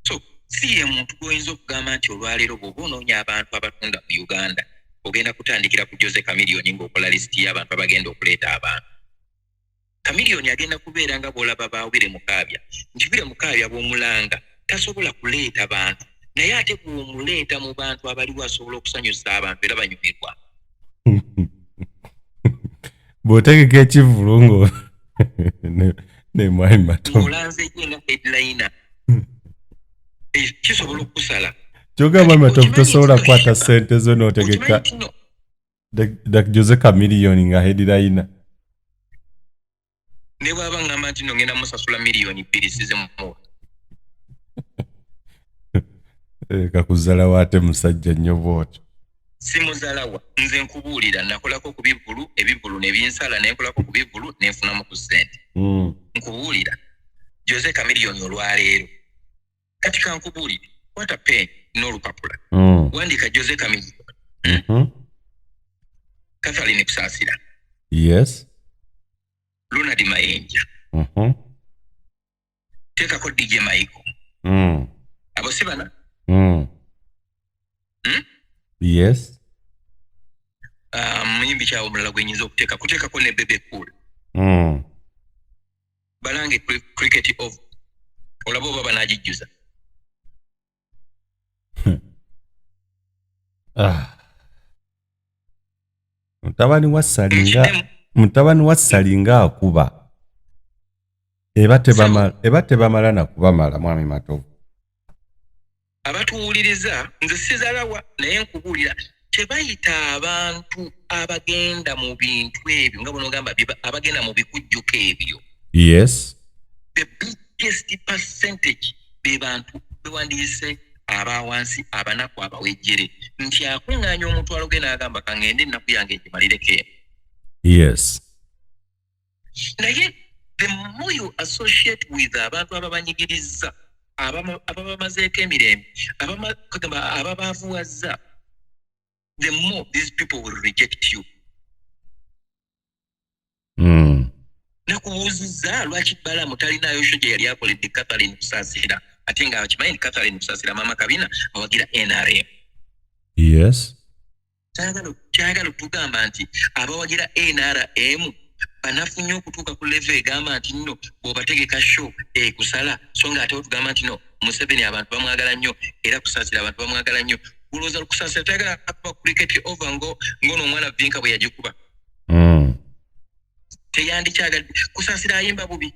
So si ye muntu gw'oyinza okugamba nti olwaleero bw'oba onoonya abantu abatunda mu Uganda, ogenda kutandikira ku Jose Chameleone ng'okola lisiti y'abantu abagenda okuleeta abantu. Chameleone agenda kubeera nga bw'olaba ba Willy Mukaabya, nti Willy Mukaabya bw'omulanga tasobola kuleeta bantu, naye ate bw'omuleeta mu bantu abaliwo asobola okusanyusa abantu era banyumirwa. Bw'otegeka ekivvulu ngo ne mwami Matovu ng'olanze ye nga headliner, kisobola okukusala. Kyogamba, mwami Matovu, Okimanyi tosobola nti kukwata ssente zo n'otegeka okimanyi nti no Jose Chameleone nga headliner. Ne bw'aba ngamba nti no ngenda musasula 2 million, sizimuwa. Kakuzalawo ate musajja nnyo bw'otyo. Simuzalawa. Nze nkubuulira, nakolako ku bivvulu, ebivvulu ne binsala, nenkolako ku bivvulu nenfunamu ku ssente. Nkubuulira, Jose Chameleone olwaleero, kati kankubuulire, kwata pen n'olupapula, wandiika Jose Chameleone, Catherine Kusaasira, Ronald Mayinja, teekako DJ Michael. Abo si bana? Hmm? Yes. Ah, muyimbi kyawo omulala gwe nyinza okuteeka, kuteekako ne Bebe Cool. Balange Cricket Oval, olaba oba banagijjuza. Ah. Mutabani wa Salinga. Nkidemu. Mutabani wa Salinga akuba eba tebamala, eba tebamala nakubamala, mwami Matovu. Abatuwuliriza, nze sizalawa, naye nkubuulira kyebayita abantu abagenda mu bintu ebyo nga bonogamba abagenda mu bikujjuko ebyo. The biggest percentage be bantu bewandiise abawansi, abanaku, abawejjere, nti akuŋŋaanya omutwalo ge n'agamba kaŋŋende ennaku yange ngimalireko eno. Naye the more you associate with abantu ababanyigiriza, ababamazeeko emirembe, kagamba ababaavuwazza, the more these people will reject you. Nakubuuzizza lwaki Balamu talinayo show gye yali akoledde Catherine Kusaasira, ate nga akimanyi nti Catherine Kusaasira, maama Kabina, awagira NRM. Kyayagala otugamba nti abawagira NRM banafu nnyo okutuuka ku level egamba nti nno bw'obategeka show ekusala, so nga ate otugamba nti no Museveni abantu bamwagala nnyo, era Kusaasira abantu bamwagala nnyo. Gulowooza Kusaasira tayagala kuba Cricket Oval ngono omwana Vinka bwe yagikuba? Teyandikyagadde. Kusaasira ayimba bubi?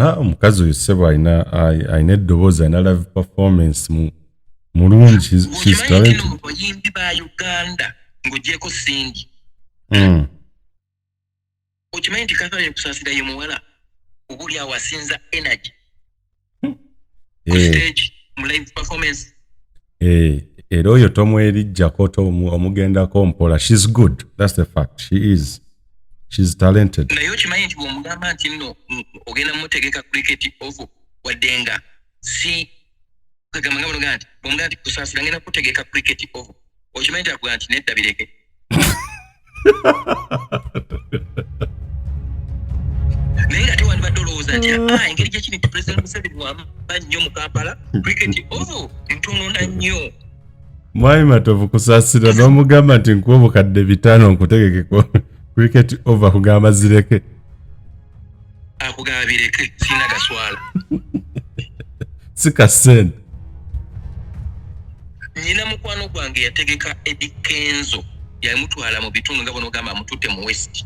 Ah, omukazi oyo ssebo alina eddoboozi, alina live performance mulungi. She's Okimanyi nti no talented. mu bayimbi ba Uganda ng'ogyeko Cindy, okimanyi nti Catherine Kusaasira ye muwala oba oli awo asinza energy ku stage mu live performance? Eh, era oyo tomwerijjako, omugendako mpola. She's good, that's the fact. She's talented. Naye okimanyi nti bw'omugamba nti nno ogenda mutegeka Cricket Oval, wadde nga si kagamba nga banoga nti bw'omugamba nti Kusaasira ngenda kutegeka Cricket Oval, okimanyi nti akuga nti nedda, bireke? Naye nga tewandibadde olowooza nti ah, engeri gyekiri nti President Museveni wamba nnyo mu Kampala, Cricket Oval ntono na nnyo. Mwami Matovu, Kusaasira n'omugamba nti nkuwa 5,000 nkutegekeko Cricket Oval, kugamba zireke. Akugamba bireke, sirina gaswala. Si kasente. Nyina mukwano gwange yategeka Eddy Kenzo, yamutwala mu bitundu nga bonogamba amututte mu West.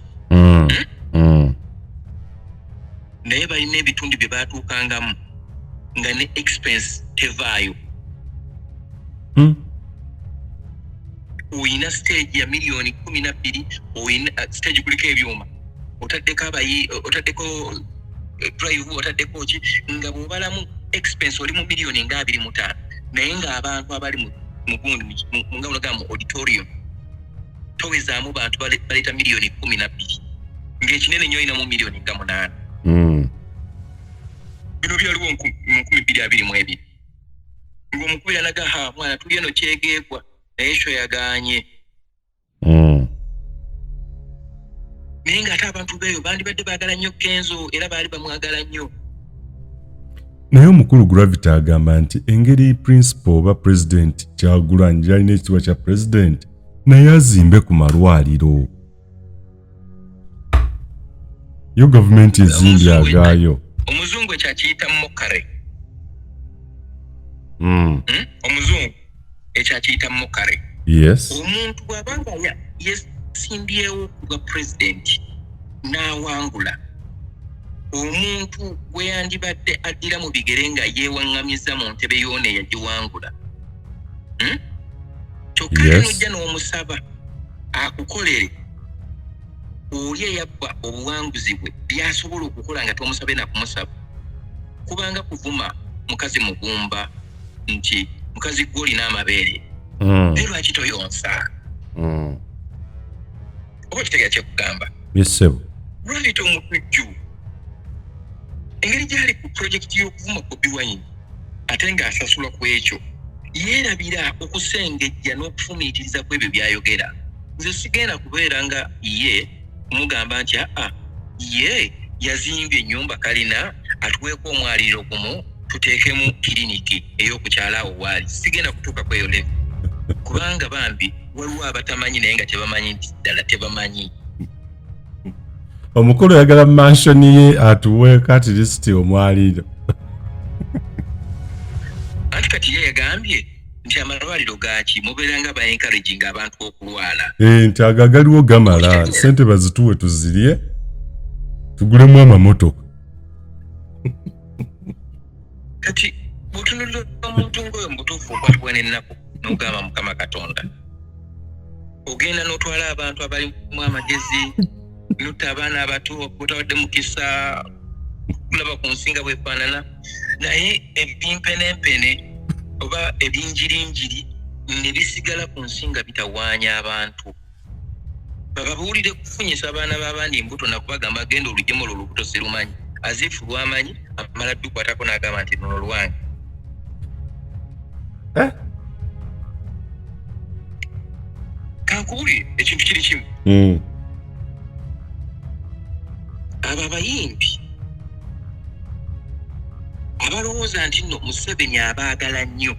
Naye balina ebitundu bye batuukangamu nga ne expense tevaayo. Oyina stage ya miliyoni 12, oyina stage kuliko ebyuma, otaddeko abayi, otaddeko drive, otaddeko ki, nga bw'obalamu expense oli mu miliyoni nga 25, naye ng'abantu abali mu gundi nga bonogamba mu auditorium towezaamu bantu baleeta miliyoni 12, ng'ekinene nnyo oyinamu miliyoni nga 8. Bino byaliwo mu 2022, ng'omukubira naga, "Ha mwana, tuli eno kyegeegwa," naye ekyo yagaanye. Naye ng'ate abantu beeyo bandibadde baagala nnyo Kenzo, era baali bamwagala nnyo. Naye omukulu Gravity agamba nti engeri principal oba President Kyagulanyi gyalina ekitiibwa kya president, naye azimbe ku malwaliro. Yo gavumenti ezimbye agaayo. Omuzungu ekyo akiyita mockery. Omuzungu ekyo akiyita mockery. Omuntu bw'abanga yesimbyewo ku bwa pulezidenti n'awangula, omuntu gwe yandibadde addira mu bigere nga yeewaŋŋamizza mu ntebe yoona eyagiwangula, Kyokka ate n'ojja n'omusaba akukolere oli eyabba obuwanguzi bwe byasobola okukola nga tomusabe nakumusaba, kubanga kuvuma mukazi mugumba nti mukazi gwe olina amabeere, naye lwaki toyonsa? Oba kitegeera kyekugamba? Yes, ssebo. Lwaki omutujju engeri gyali ku projekiti y'okuvuma Bobi Wine ate ng'asasulwa ku ekyo, yeerabira okusengejja n'okufumiitiriza ku ebyo by'ayogera? Nze sigenda kubeera nga ye kumugamba nti aa, ye yazimbye ennyumba kalina, atuweeko omwaliriro gumu tuteekemu kiriniki ey'okukyala awo waali. Sigenda kutuuka ku eyo level, kubanga bambi waliwo abatamanyi naye nga tebamanyi nti ddala tebamanyi. Omukulu oyagala mansion ye atuweeko at least omwaliro. Anti kati ye yagambye nti amalwaliro gaki, mubeera nga ba encouraging abantu okulwala. Eh, nti ago agaliwo gamala, sente bazituwe tuzirye tugulemu amamotoka. Kati bw'otunulira omuntu ng'oyo, mu butuufu okwatibwa n'ennaku n'ogamba, Mukama Katonda, ogenda n'otwala abantu abalimu amagezi, nutta abaana abato botawadde mukisa kulaba ku nsi nga bwefaanana, naye ebimpenempene oba ebinjirinjiri ne bisigala ku nsi nga bitawaanya abantu. Bababuulire kufunyisa abaana b'abandi embuto nakubagamba genda oluggyemu olwo olubuto sirumanyi, aziifu lwamanyi amala ddukwatako n'agamba nti luno lwange. Eh? Kankuwulire, ekintu kiri kimu. Abo abayimbi abalowooza nti nno Museveni abaagala nnyo,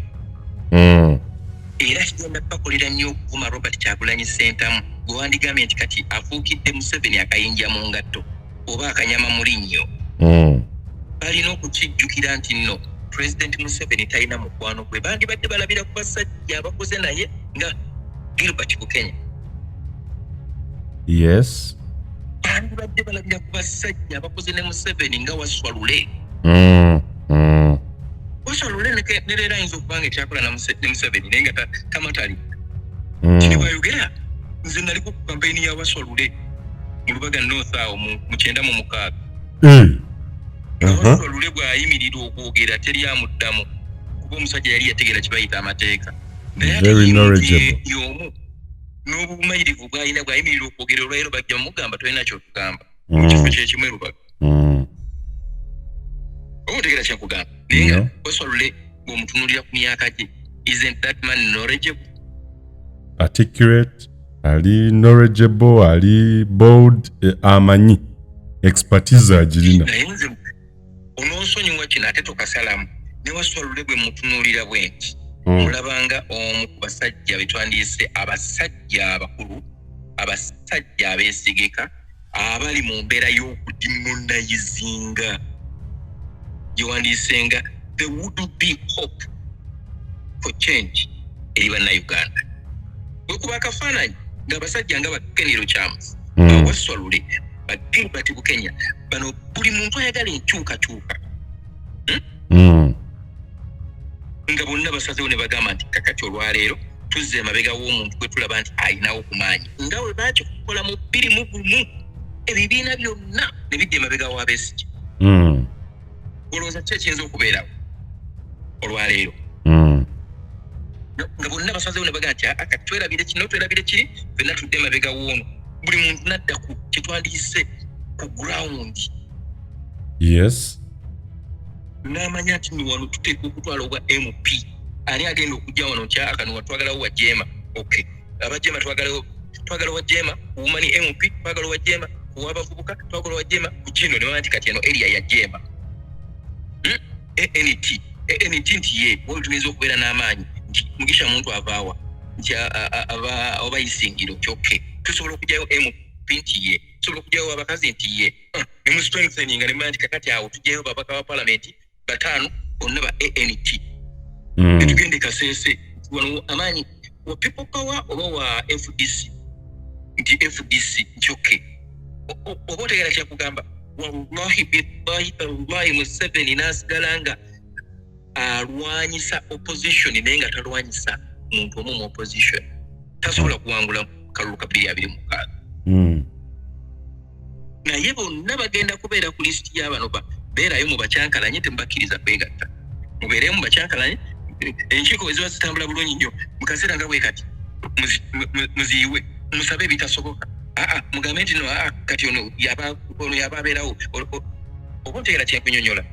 era kigenda bakolera nnyo okuvuma Robert Kyagulanyi Sentamu, gwe wandigambye nti kati afuukidde Museveni akayinja mu ngatto oba akanyama mu linnyo, balina okukijjukira nti nno President Museveni talina mukwano gwe. Bandibadde balabira ku basajja abakoze naye nga Gilbert Bukenya. Bandibadde balabira ku basajja abakoze ne Museveni nga Waswa Lule. Waswa Lule ne leero ayinza okuba nga ekyakola ne Museveni, naye nga tamatali. Kiri bwayogera, nze naliko ku kampeyini ya Waswa Lule mu Lubaga North awo mu 96. Nga Waswa Lule bw'ayimirira okwogera teri amuddamu, kuba omusajja yali yategeera kibayita amateeka. Naye ate Very ye muntu knowledgeable. y'omu n'obumanyirivu bw'alina, bw'ayimirira okwogera olwaleero bajja mugamba tolina kyotugamba mu kifo kyekimu e Lubaga. Oba otegeera kyakugamba? Naye nga Waswa Lule bw'omutunuulira ku myaka gye, isn't that man knowledgeable? Articulate, ali knowledgeable, ali bold, amanyi expertise agirina. Naye nze onoonsonyiwa kino ate tokasalamu, ne Waswa Lule bwe mutunuulira bwe nti, mulabanga omu ku basajja be twandiyise abasajja abakulu, abasajja abeesigika, abali mu mbeera y'okudimanzinga. Harmonizinga gyewandiisenga there would be hope for change eri Bannayuganda. Bwekuba akafaananyi ng'abasajja nga ba Kenny Lukyamuzi, ba Wasswa Lule, ba Gilbert Bukenya, bano buli muntu ayagala enkyukakyuka, Nga bonna basazeewo ne bagamba nti kakati olwaleero tuzze emabega w'omuntu gwe tulaba nti ayinawo ku maanyi, nga bwe bakikola mu 2001, ebibiina byonna ne bidda emabega wa Besigye. Olowooza ki ekiyinza okubeerawo olwaleero? Nga bonna basazeewo ne bagamba nti, "Ah, kati twerabire kino, twerabire kiri, fenna tudde emabega w'ono." Buli muntu nadda ku kyetwandiyise ku ground. N'amanya nti nno wano tuteekwa okutwala obwa MP. Ani agenda okujja wano nti, "Ah, kano watwagalawo wa Jeema." Okay, abajema twagalawo, twagala wa Jeema woman MP, twagala wa Jeema kuwabavubuka, twagala wa Jeema ku kino. Ne baba nti kati eno area ya Jeema. ANT, ANT nti ye wali tuyinza okubeera n'amaanyi nti Mugisha Muntu avaawa nti aba oba Isingiro nti okay, tusobola okugyayo MP nti ye tusobola okugyayo abakazi nti ye. Ne mu strengthening ne manya nti kakati awo tugyayo babaka ba palamenti bataano bonna ba ANT. Netugende Kasese, wano amaanyi wa People Power oba wa FDC? Nti FDC nti okay. Oba otegeera kyakugamba? Wallahi, billahi, tallahi, Museveni n'asigala nga alwanyisa opposition, naye nga talwanyisa muntu omu mu opposition, tasobola kuwangula kalulu ka 2026. Naye bonna bagenda kubeera ku lisiti y'abano beerayo mu bakyankalanye, temubakkiriza kwegatta, mubeereyo mu bakyankalanye. Enkiiko bwe ziba zitambula bulungi nnyo mu kaseera nga bwe kati, muziyiwe, musabe ebitasoboka. Aa, mugambe nti no, aa, kati ono yaba, ono yaba abeerawo. Oba otegeera kyenkunyonyola?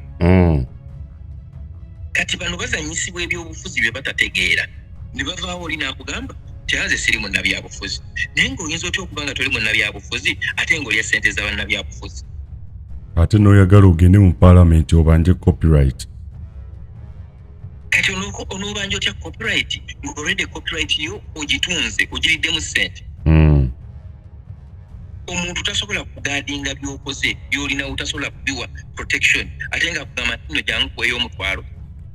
Kati bano bazanyisibwa ebyobufuzi bye batategeera, ne bavaawo oli n'akugamba nti anze siri munnabyabufuzi, naye ng'oyinza otya okuba nga toli munnabyabufuzi ate ng'olya ssente za bannabyabufuzi? Ate n'oyagala ogende mu paalamenti obanje copyright. Kati onoobanja otya copyright ng'olwedde copyright yo ogitunze, ogiriddemu ssente? Omuntu tasobola kuguardinga byokoze byolinawo, tasobola kubiwa protection, ate nga akugamba nti nno jangu kuweeyo omutwalo.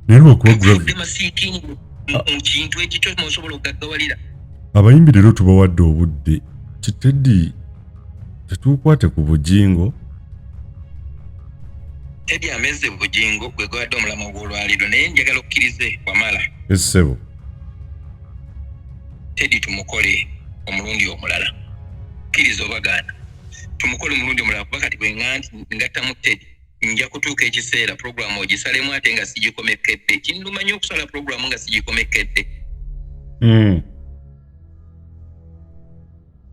Naye lwakuba Afudde masiikini mu kintu ekikyo musobola okugaggawalira. Abayimbi leero tubawadde obudde. Kiteddi tetuukwate ku Bujingo. Teddy ameze Bujingo gwe gwadde omulamwa gw'olwaliro, naye njagala okkirize wamala. Essebo. Teddy tumukole omulundi omulala, kkiriza obagaana, tumukole omulundi omulala, kuba kati bwe ŋŋa nti ngattamu Teddy, nja kutuuka ekiseera puroguramu ogisalemu ate nga sigikomekedde. Kinnuma nnyo okusala puroguramu nga sigikomekedde.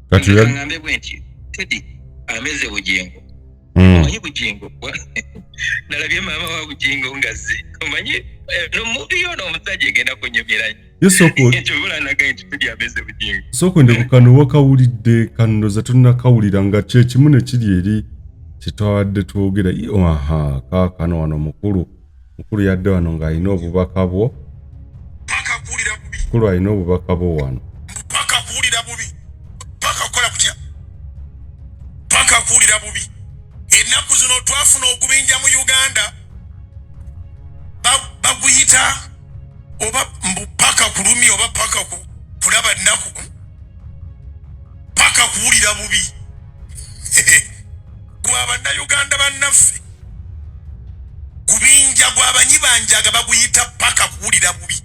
Kati Nze ŋŋambe bwe nti Teddy ameze Bujingo. Omanyi Bujingo, nalabye maama wa Bujingo nga zze, omanyi eno movie yono omusajja egenda kunyumira nnyo. Ye sooka Ekyo bulanaga nti Teddy ameze Bujingo. Sooka onde ku kano wakawulidde kano, tonnakawulira nga kyekimu ne kiri eri kyetwabadde twogera. Ye, aha, kaakano wano mukulu, mukulu yadde wano ng'alina obubaka bwo. Paka kuwulira bubi. Mukulu alina obubaka bwo wano. Paka kuwulira bubi, paka kukola kutya, paka kuwulira bubi. Ennaku zino twafuna ogubinja mu Uganda, baguyita oba mbu paka kulumya oba paka kulaba nnaku, paka kuwulira bubi. Gwa Bannayuganda bannaffe, gubinja gwabanyibanjaga, baguyita paka kuwulira bubi.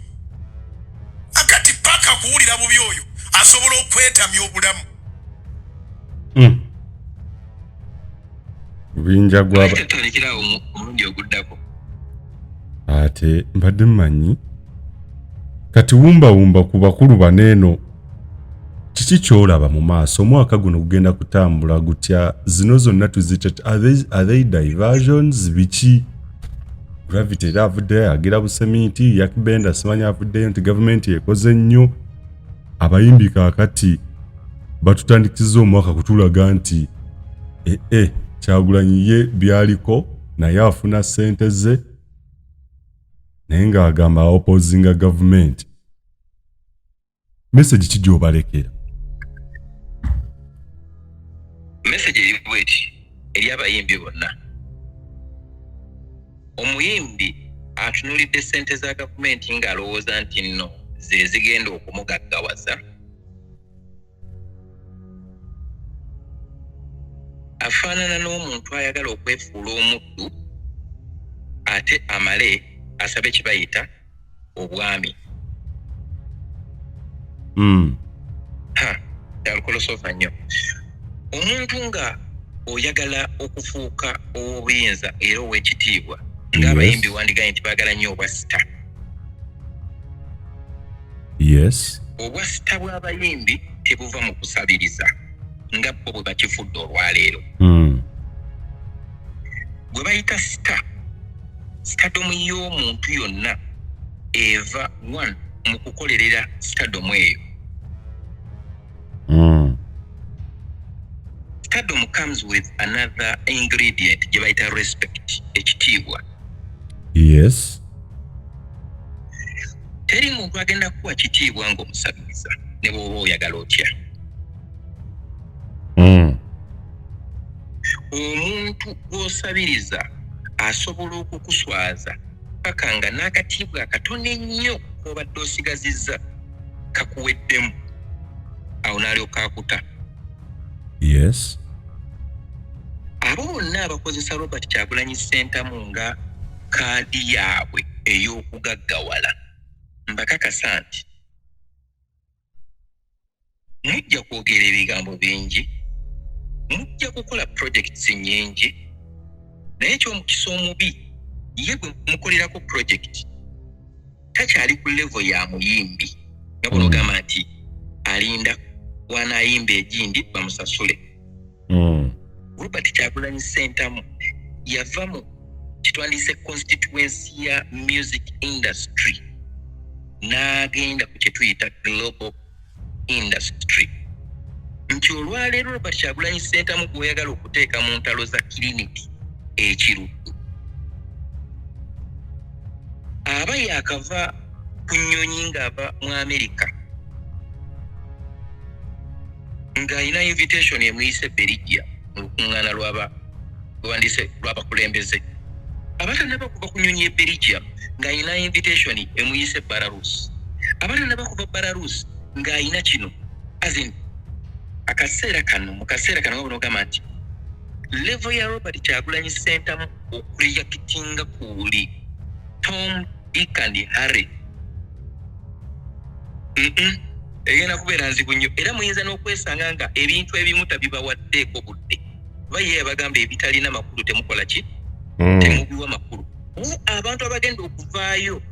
Akati paka kuwulira bubi oyo asobola okwetamya obulamu. Bubinja gwaba Tutandikirawo omulundi oguddako. Ate mbadde mmanyi kati wumbawumba ku bakulu baneeno. Kiki kyolaba mu maaso? Omwaka guno gugenda kutambula gutya? Zino zonna tuzite are they diversions? Biki? Gravity era avuddeyo agira buseminti, Yakbenda simanyi avuddeyo nti gavumenti ekoze nnyo. Abayimbi kaakati batutandikiza omwaka kutulaga nti ee Kyagulanyi ye byaliko naye afuna ssente ze, naye ng'agamba opposinga gavumenti. Message ki gy'obalekera? Message eri bweti. Eri abayimbi bonna, omuyimbi atunuulidde ssente za gavumenti ng'alowooza nti nno ze zigenda okumugaggawaza, afaanana n'omuntu ayagala okwefuula omuddu ate amale asabe kibayita obwami. Ha, kyalukolosofa nnyo. Omuntu nga oyagala okufuuka ow'obuyinza era ow'ekitiibwa, ng'abayimbi wandigaye nti baagala nnyo obwa sita. Obwa sita bw'abayimbi tebuva mu kusabiriza nga bo bwe bakifudde olwaleero. Gwe bayita sita, stardom y'omuntu yonna eva one mu kukolerera stardom eyo. Stardom comes with another ingredient gye bayita respect, ekitiibwa. Teri muntu agenda kukuwa kitiibwa ng'omusabiriza, ne bw'oba oyagala otya. Omuntu gw'osabiriza asobola okukuswaza paka nga n'akatiibwa akatono ennyo k'obadde osigazizza kakuweddemu, awo n'alyoka akuta. Abo bonna abakozesa Robert Kyagulanyi Ssentamu nga kaadi yaabwe ey'okugaggawala, mbakakasa nti mujja kwogera ebigambo bingi, mujja kukola projects nnyingi, naye ekyomukisa omubi, ye gwe mukolerako project takyali ku level ya muyimbi nga bw'onogamba nti alinda wanaayimba egindi bamusasule. Robert Kyagulanyi Ssentamu yava mu kitwandiise constituency ya music industry n'agenda ku kye tuyita global industry, nti olwaleero Robert Kyagulanyi Ssentamu gw'oyagala okuteeka mu ntalo za kiriniki ekiruddu, aba yakava ku nnyonyi ng'ava mu Amerika ng'alina invitation emuyise Belgium mu lukuŋŋaana lwaba lwandise lw'abakulembeze. Abatannaba kuva ku nnyonyi e Belgium ng'alina invitation emuyise Belarus. Abatannaba kuva Belarus ng'alina kino, as in akaseera kano, mu kaseera kano nga bunogamba nti level ya Robert Kyagulanyi Ssentamu okureactinga ku buli Tom, Dick and Harry egenda kubeera nzibu nnyo, era muyinza n'okwesanga nga ebintu ebimu tabibawaddeeko budde, kuba ye yabagamba ebitalina makulu temukola ki? Temubiwa makulu. Naye abantu abagenda okuvaayo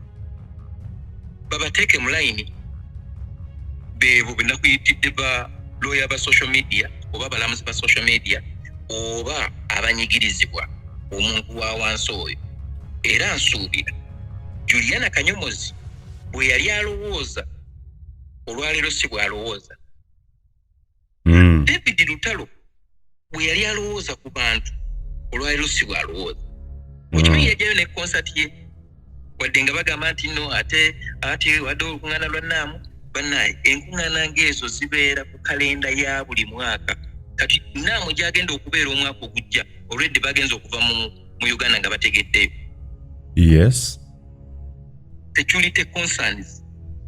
babateeke mu layini beebo benakuyitidde ba lawyer ba social media, oba abalamuzi ba social media, oba abanyigirizibwa omuntu wa wansi oyo. Era nsuubira Juliana Kanyomozi bwe yali alowooza, olwaleero si bw'alowooza. David Lutalo bwe yali alowooza ku bantu, olwaleero si bw'alowooza. Okimanyi, yajjayo ne concert ye, wadde nga bagamba nti no, ate ati wadde olukuŋŋaana lwa Naamu. Bannaye, enkuŋŋaana ng'ezo zibeera ku kalenda ya buli mwaka. Kati Naamu gyagenda okubeera omwaka ogujja, olwedde bagenza okuva mu Uganda nga bategeddeyo. Security concerns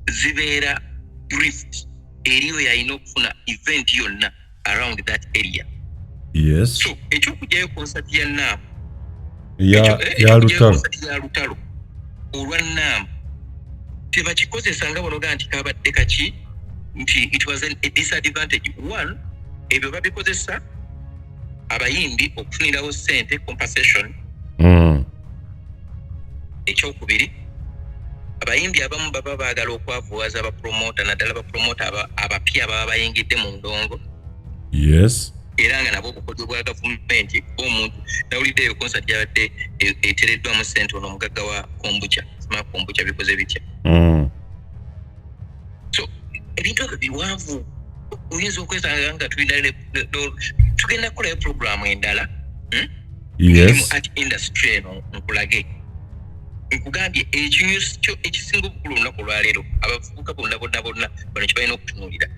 zibeera briefed eri oyo alina okufuna event yonna around that area. So ekyokugyayo concert ya Naamu, ya Lutalo, concert ya Lutalo olwa Naamu, tebakikozesa nga bonoga nti kabadde kaki, nti it was a disadvantage. One, ebyo babikozesa abayimbi okufunirawo sente, compensation. Ekyokubiri, abayimbi abamu baba baagala okwavuwaza abapromota, naddala bapromota abapya baba bayingidde mu ndongo. Era nga nabo obukodyo bwa gavumenti, kuba omuntu nawuliddeeyo concert yabadde etereddwamu sente, ono omugagga wa kombucha, sima kombucha bikoze bitya. So ebintu ebyo biwanvu, oyinza okwesanga nga tulina tugenda kukolayo programu endala, Mu art industry eno, nkulage, nkugambye ekinyusi kyo ekisinga obukulu olunaku olwaleero, abavubuka bonna bonna bonna bano kyebalina okutunuulira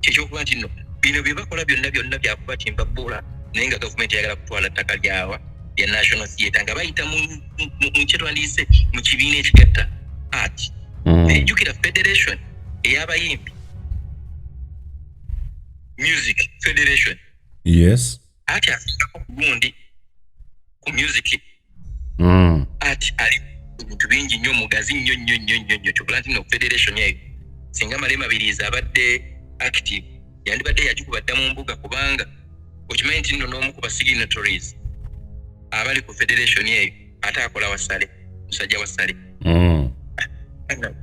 kyekyokuba nti nno bino bye bakola byonna byonna byakubatimba bbula. Naye nga gavumenti eyagala kutwala ttaka lyawa lya National Theatre nga bayita mu kyetwandiise mu kibiina ekigatta art. Ejjukira federation ey'abayimbi, Music Federation. Ati asingako ku gundi, ku music. Ati ali ebintu bingi nnyo, mugazi nnyo nnyo nnyo nnyo nnyo. Kyokola nti no federation eyo, singa Male Mabirizi abadde active, yandibadde yagikuba dda mu mbuga, kubanga okimanyi nti nno n'omu ku basignatories abali ku federation eyo ate akola wasale, musajja wasale.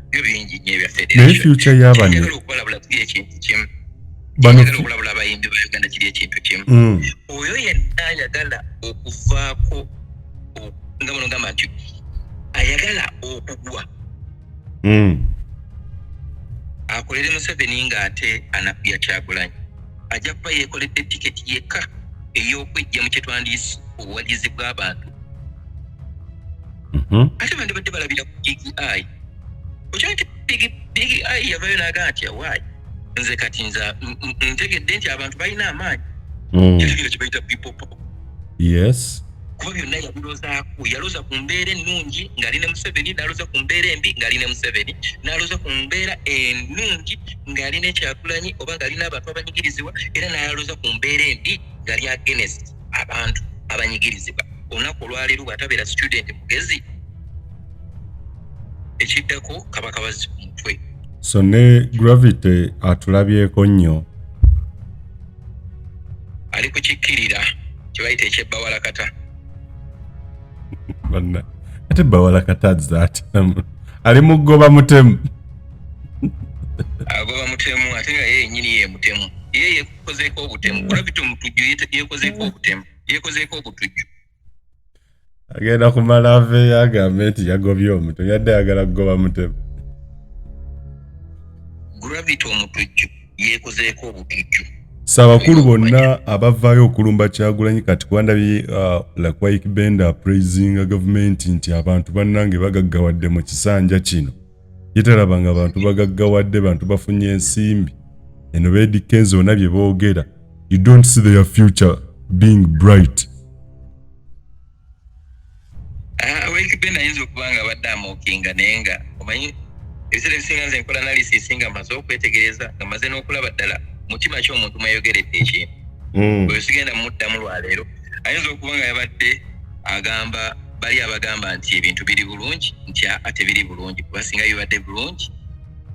Byo bingi nnyo ebya Naye federation. Future y'abano Njagala okubalabula kiri ekintu kimu. Bano Njagala okulabula abayimbi ba Uganda kiri ekintu kimu. Oyo yenna ayagala okuvaako nga buno gamba nti ayagala okugwa, akolere Museveni ng'ate anafuya Kyagulanyi, ajja kuba yeekoledde tiketi yekka ey'okwejja mu kyetwandiise obuwagizi bw'abantu. Ate bandibadde balabira ku Big Eye. Okimanyi nti Big Eye yavayo n'agamba nti, "Awaayi, nze kati nze ntegedde nti abantu balina amaanyi." Yategeera kye bayita people power. Kuba byonna yabirozaako. Yaloza ku mbeera ennungi ng'ali ne Museveni, n'aloza ku mbeera embi ng'ali ne Museveni, n'aloza ku mbeera ennungi ng'ali ne Kyagulanyi oba ng'ali n'abantu abanyigirizibwa, era n'aloza ku mbeera embi ng'ali against abantu abanyigirizibwa. Olunaku olwaleero bw'atabeera student mugezi, ekiddako kaba kabazi ku mutwe. So ne Gravity atulabyeko nnyo. Ali kukikkirira kye bayita ekyebbawalakata. Banna, ate bawalakata ate ali mu ggoba mutemu. Agoba mutemu, ate nga ye yennyini ye mutemu. Ye yekozeeko obutemu. Gravity omutujju yekozeeko obutemu, yekozeeko obutujju. Agenda kumala aveeyo agambe nti yagobye omutemu, yadde ayagala kugoba mutemu. Gravity omutujju yekozeeko obutujju. So abakulu bonna abavaayo okulumba Kyagulanyi kati, kuba ndabye like Wyke Benda praisinga gavumenti nti abantu bannange bagaggawadde mu kisanja kino, ye talaba nga abantu bagaggawadde, bantu bafunye ensimbi. Eno ba Eddy Kenzo bonna bye boogera, you don't see their future being bright. Wyke Benda ayinza okuba nga abadde amookinga, naye nga omanyi ebiseera ebisinga nze nkola analysis nga maze okwetegereza, nga maze n'okulaba ddala mutima ki omuntu mweyogeredde ekintu. Oyo sigenda muddamu lwaleero. Ayinza okuba nga yabadde agamba bali abagamba nti ebintu biri bulungi nti aa, tebiri bulungi, kuba singa bibadde bulungi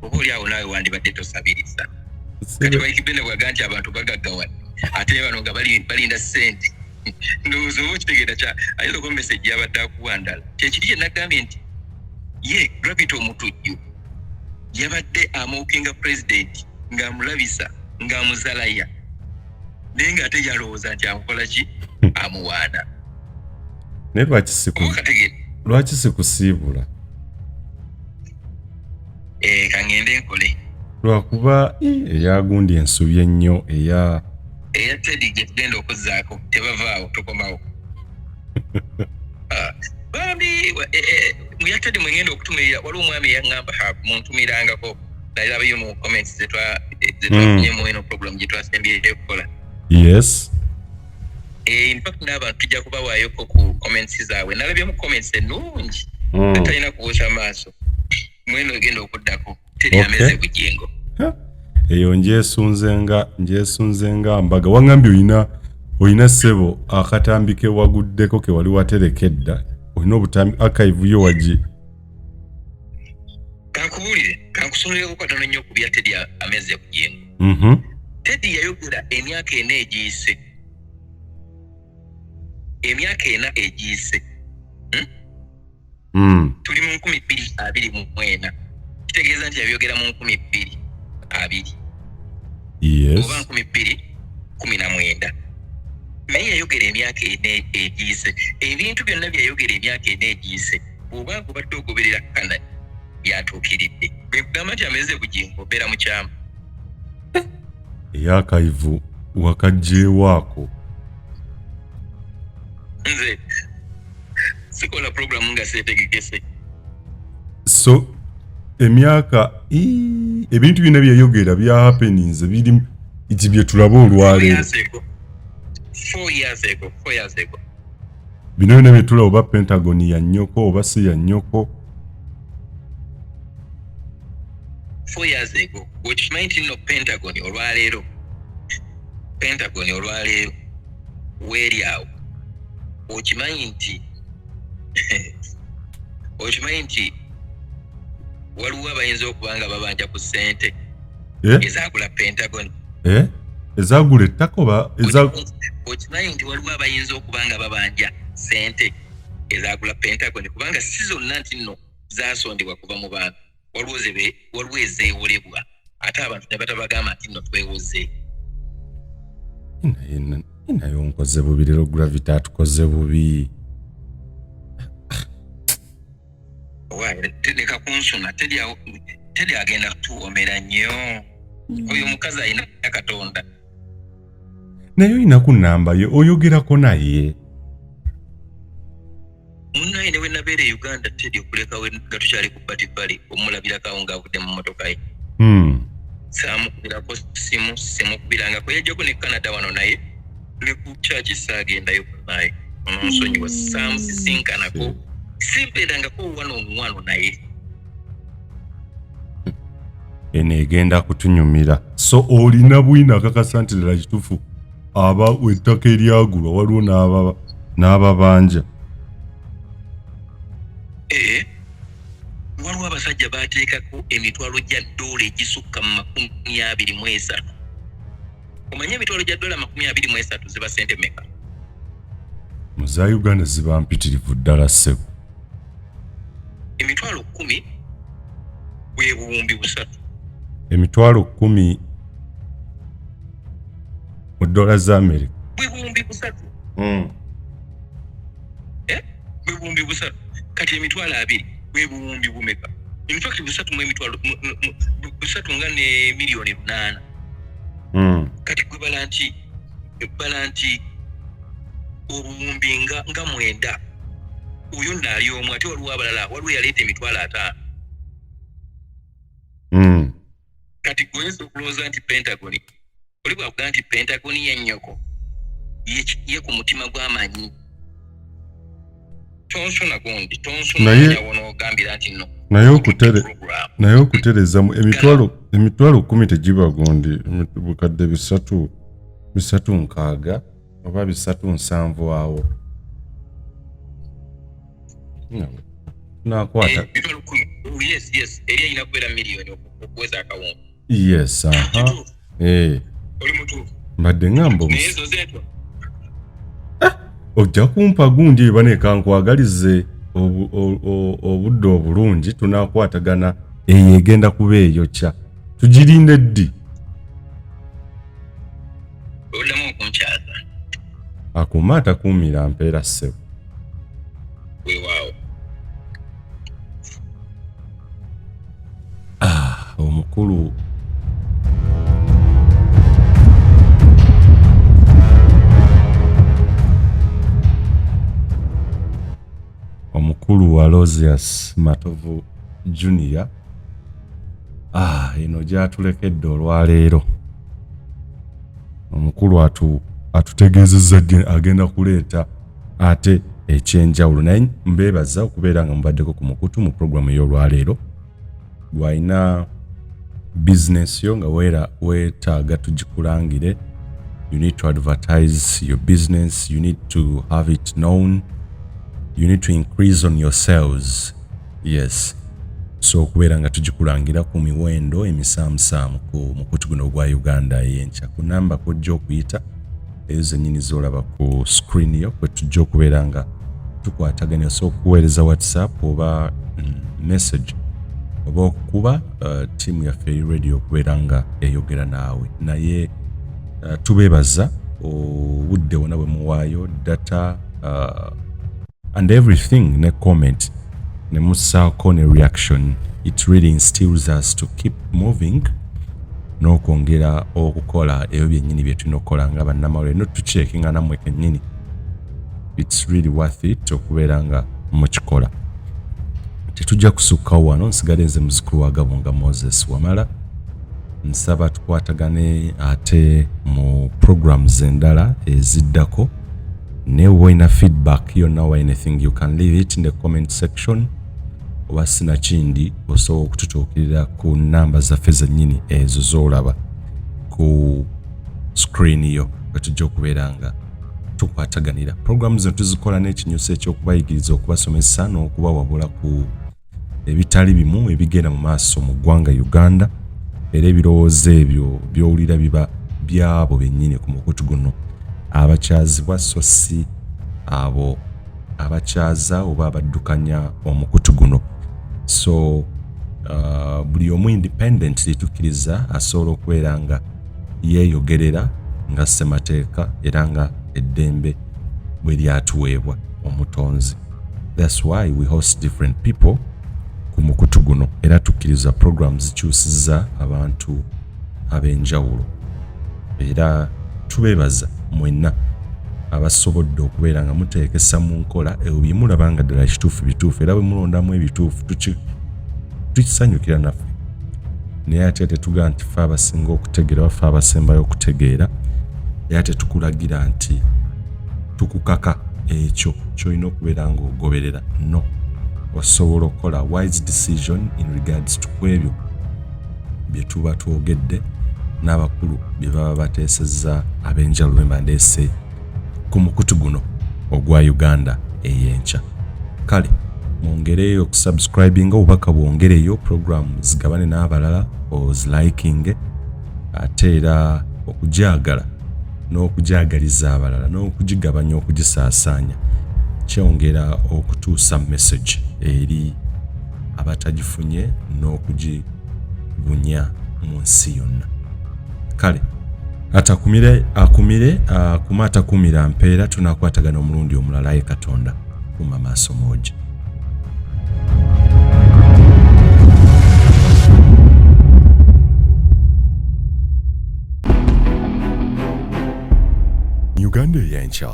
oba oli awo naawe wandibadde tosabiriza. Kati Wyke Benda bwaga nti abantu bagaggawadde, ate bano nga balinda ssente, ndowooza oba okitegeera kya ayinza okuba message yabadde akuwa ndala. Kyekiri kye nagambye nti ye Gravity omutujju yabadde amookinga president ng'amulabisa ng'amuzalaya, naye ng'ate yalowooza nti amukola ki, amuwaana. Naye lwaki siku Oba kategeera? Lwaki sikusiibula? Eh, kaŋŋende nkole. Lwakuba eyagundi ensubi ennyo eya Eya Teddy gye tugenda okuzzaako, tebavaawo, tukomawo. Ah, bambi mu ya Teddy mwengenda okutumirira, waliwo omwami eyaŋŋamba, ha, muntumirangako, nalabayo mu comments zetwafunye mu eno program gye twasembyeyo okukola. In fact n'abantu tujja kubawaayoko ku comments zaabwe. Nalabyemu comments ennungi. Talina kubuusa maaso mweno egenda okuddako Teddy ameze Bugingo. Ha, eyo njesunze nga mbaga. Waŋŋambye olina ssebo akatambi ke waguddeko ke wali watereka edda, olina obutambi archive yo wagi. Kankubuulire, kankusomereko katono nnyo ku bya Teddy ameze Bugingo. Teddy yayogera emyaka 4 egiyise, emyaka 4 egiyise. Tuli mu 2024, kitegeeza nti yabyogera mu 2020 oba 2019, naye yayogera emyaka 4 egiyise. Ebintu byonna byeyayogera emyaka 4 egiyise, bw'oba ng'obadde ogoberera kana, byatuukiridde. Bwe kugamba nti ameze Bugingo, obeera mukyama. Ey'archive wakagyewaako? Nze sikola programu nga seetegekese. So emyaka ebintu byonna byeyayogera bya happenings biri nti bye tulaba olwaleero. Yanseeko. 4 years ago, 4 years ago. Bino byonna byetulaba, oba Pentagon ya nnyoko oba si ya nnyoko. 4 years ago. Okimanyi nti nno Pentagon olwaleero, Pentagon olwaleero weeri awo, okimanyi nti waliwo abayinza okuba nga babanja ku ssente Eh? ezagula Pentagon? Eh? Ezagula ettaka oba Okimanyi nti waliwo abayinza okuba nga babanja ssente ezagula Pentagon? Kubanga si zonna nti nno zasondebwa kuva mu bantu. Waliwo ezeewolebwa, ate abantu ne batabagamba nti nno twewoze. Naye onkoze bubi leero, Gravity atukoze bubi. Leka kunsuna. Teri agenda kutuwomera nnyo. Oyo omukazi alina Katonda. Naye olina ku namba ye, oyogerako naye? Munnaye, ne we nabeera e Uganda, Teri, okuleka nga tukyali ku Batibali, omulabirako awo ng'avudde mu mmotoka ye. Saamukubirako simu, simukubirangako. Yajjako ne Canada wano, naye ne ku kyaki saagendayo naye. Ononsonyiwa, saamusisinkanako, simbeerangako wano wano naye. Eno egenda kutunyumira. So olina bwino akakasa nti ddala kituufu aba ettaka eryagulwa waliwo n'ababanja? Ee, waliwo abasajja bateekako emitwalo gya ddoola egisukka mu 23. Omanye emitwalo gya ddoola 23 ziba sente meka? Mu za Uganda ziba mpitirivu ddala, ssebo. 100,000 bwe 3000. 10,000 mu ddoola za Amerika? Bwe 3000. Eh? Bwe 3000. Kati 20,000 bwe buwumbi bumeka? In fact, busatu mu emitwalo busatu nga ne miliyoni 8. Kati gwe bala nti obuwumbi nga 9. Oyo nno ali omu, ate waliwo abalala. Waliwo yaleeta 50,000. Kati gwe oyinza okulowooza nti Pentagon, oli bwakuga nti Pentagon yennyoko, ye ku mutima gw'amanyi. Tonsuna gundi, tonsuna n'ogambira nti no. Naye naye okutereeza 10,000 tegiba gundi bukadde bisatu, bisatu nkaaga oba bisatu nsanvu awo. Nakwata. 10,000. Oh, yes, eri erina kubeera miliyoni okuweza akawumbi. Yes, aha. Kituufu. Oli mutuufu. Mbadde ngamba Naye ezo zetwa. Ojja kumpa gundi eba nekankwagalize obudde obulungi. Tunakwatagana, eyo egenda kuba eyokya. Tugirinde ddi? Oddamu okunkyaza. Akuuma atakuumira mpeera, ssebo. Weewaawo. Ah, omukulu Alozius Matovu Junior, ah, eno gyatulekedde olwaleero. Omukulu atutegeezezza agenda kuleeta ate ekyenjawulo. Naye mbeebaza okubeera nga mubaddeko ku mukutu mu puroguramu ey'olwaleero. Gwalina bizinesi yo nga weera weetaaga tugikulangire, you need to advertise your business, you need to have it known, you need to increase on your sales, yes, so okubeera nga tugikulangira ku miwendo emisaamusaamu ku mukutu guno ogwa Uganda Eyenkya, ku namba kwojja okuyita ezo zennyini z'olaba ku screen yo, kwe tujja okubeera nga tukwataganya. Osobola okuweereza WhatsApp oba message oba okukuba. Ttiimu yaffe eri ready okubeera nga eyogera naawe. Naye tubeebaza obudde wonna bwe muwaayo, data and everything, ne comment ne mussaako ne reaction. It really instills us to keep moving n'okwongera okukola ebyo byennyini bye tulina okukola nga bannamawulire, notucheckinga nammwe kennyini. It's really worth it okubeera nga mukikola. Tetujja kusukkawo wano. Nsigale nze muzukulu wa Gabunga, Moses Wamala. Nsaba tukwatagane ate mu programs endala eziddako. Naye oba olina feedback yonna or anything, you can leave it in the comment section, oba sinakindi osobola okututuukirira ku namba zaffe zennyini ezo z'olaba ku screen yo, wetujja okubeera nga tukwataganira. Programu zino tuzikola n'ekinyusi ekyokubayigiriza, okubasomesa n'okubawabula ku ebitali bimu ebigenda mu maaso mu ggwanga Uganda. Era ebirowoozo ebyo by'owulira biba byabo bennyini ku mukutu guno abakyazibwa, so si abo abakyaza oba abaddukanya omukutu guno. So buli omu independently tukkiriza asobola okubeera nga yeeyogerera nga ssemateeka era nga eddembe bwe lyatuweebwa omutonzi. That's why we host different people ku mukutu guno, era tukkiriza program zikyusiza abantu ab'enjawulo. Era tubeebaza mwenna abasobodde okubeera nga muteekesa mu nkola ebyo bye mulaba nga ddala kituufu bituufu, era bwe mulondamu ebituufu tukisanyukira naffe. Naye ate tetugaa nti fe abasinga okutegeera, bafe abasembayo okutegeera, era tetukulagira nti tukukaka ekyo kyolina okubeera ng'ogoberera. No, osobola okukola wise decision in regards to kwebyo bye tuba twogedde n'abakulu bye baba bateesezza ab'enjawulo be mbandeese ku mukutu guno ogwa Uganda ey'enkya. Kale mwongereyo okusubscribinga, obubaka bwongereyo, program zigabane n'abalala, ozilikinge, ate era okugyagala n'okugyagaliza abalala n'okugigabanya, okugisaasaanya kyongera okutuusa message eri abatagifunye n'okugibunya mu nsi yonna. Kale atakumire akumire, akuma atakumira mpeera. Tunakwatagana omulundi omulala. Aye Katonda kuma maaso moogi. Uganda Eyenkya.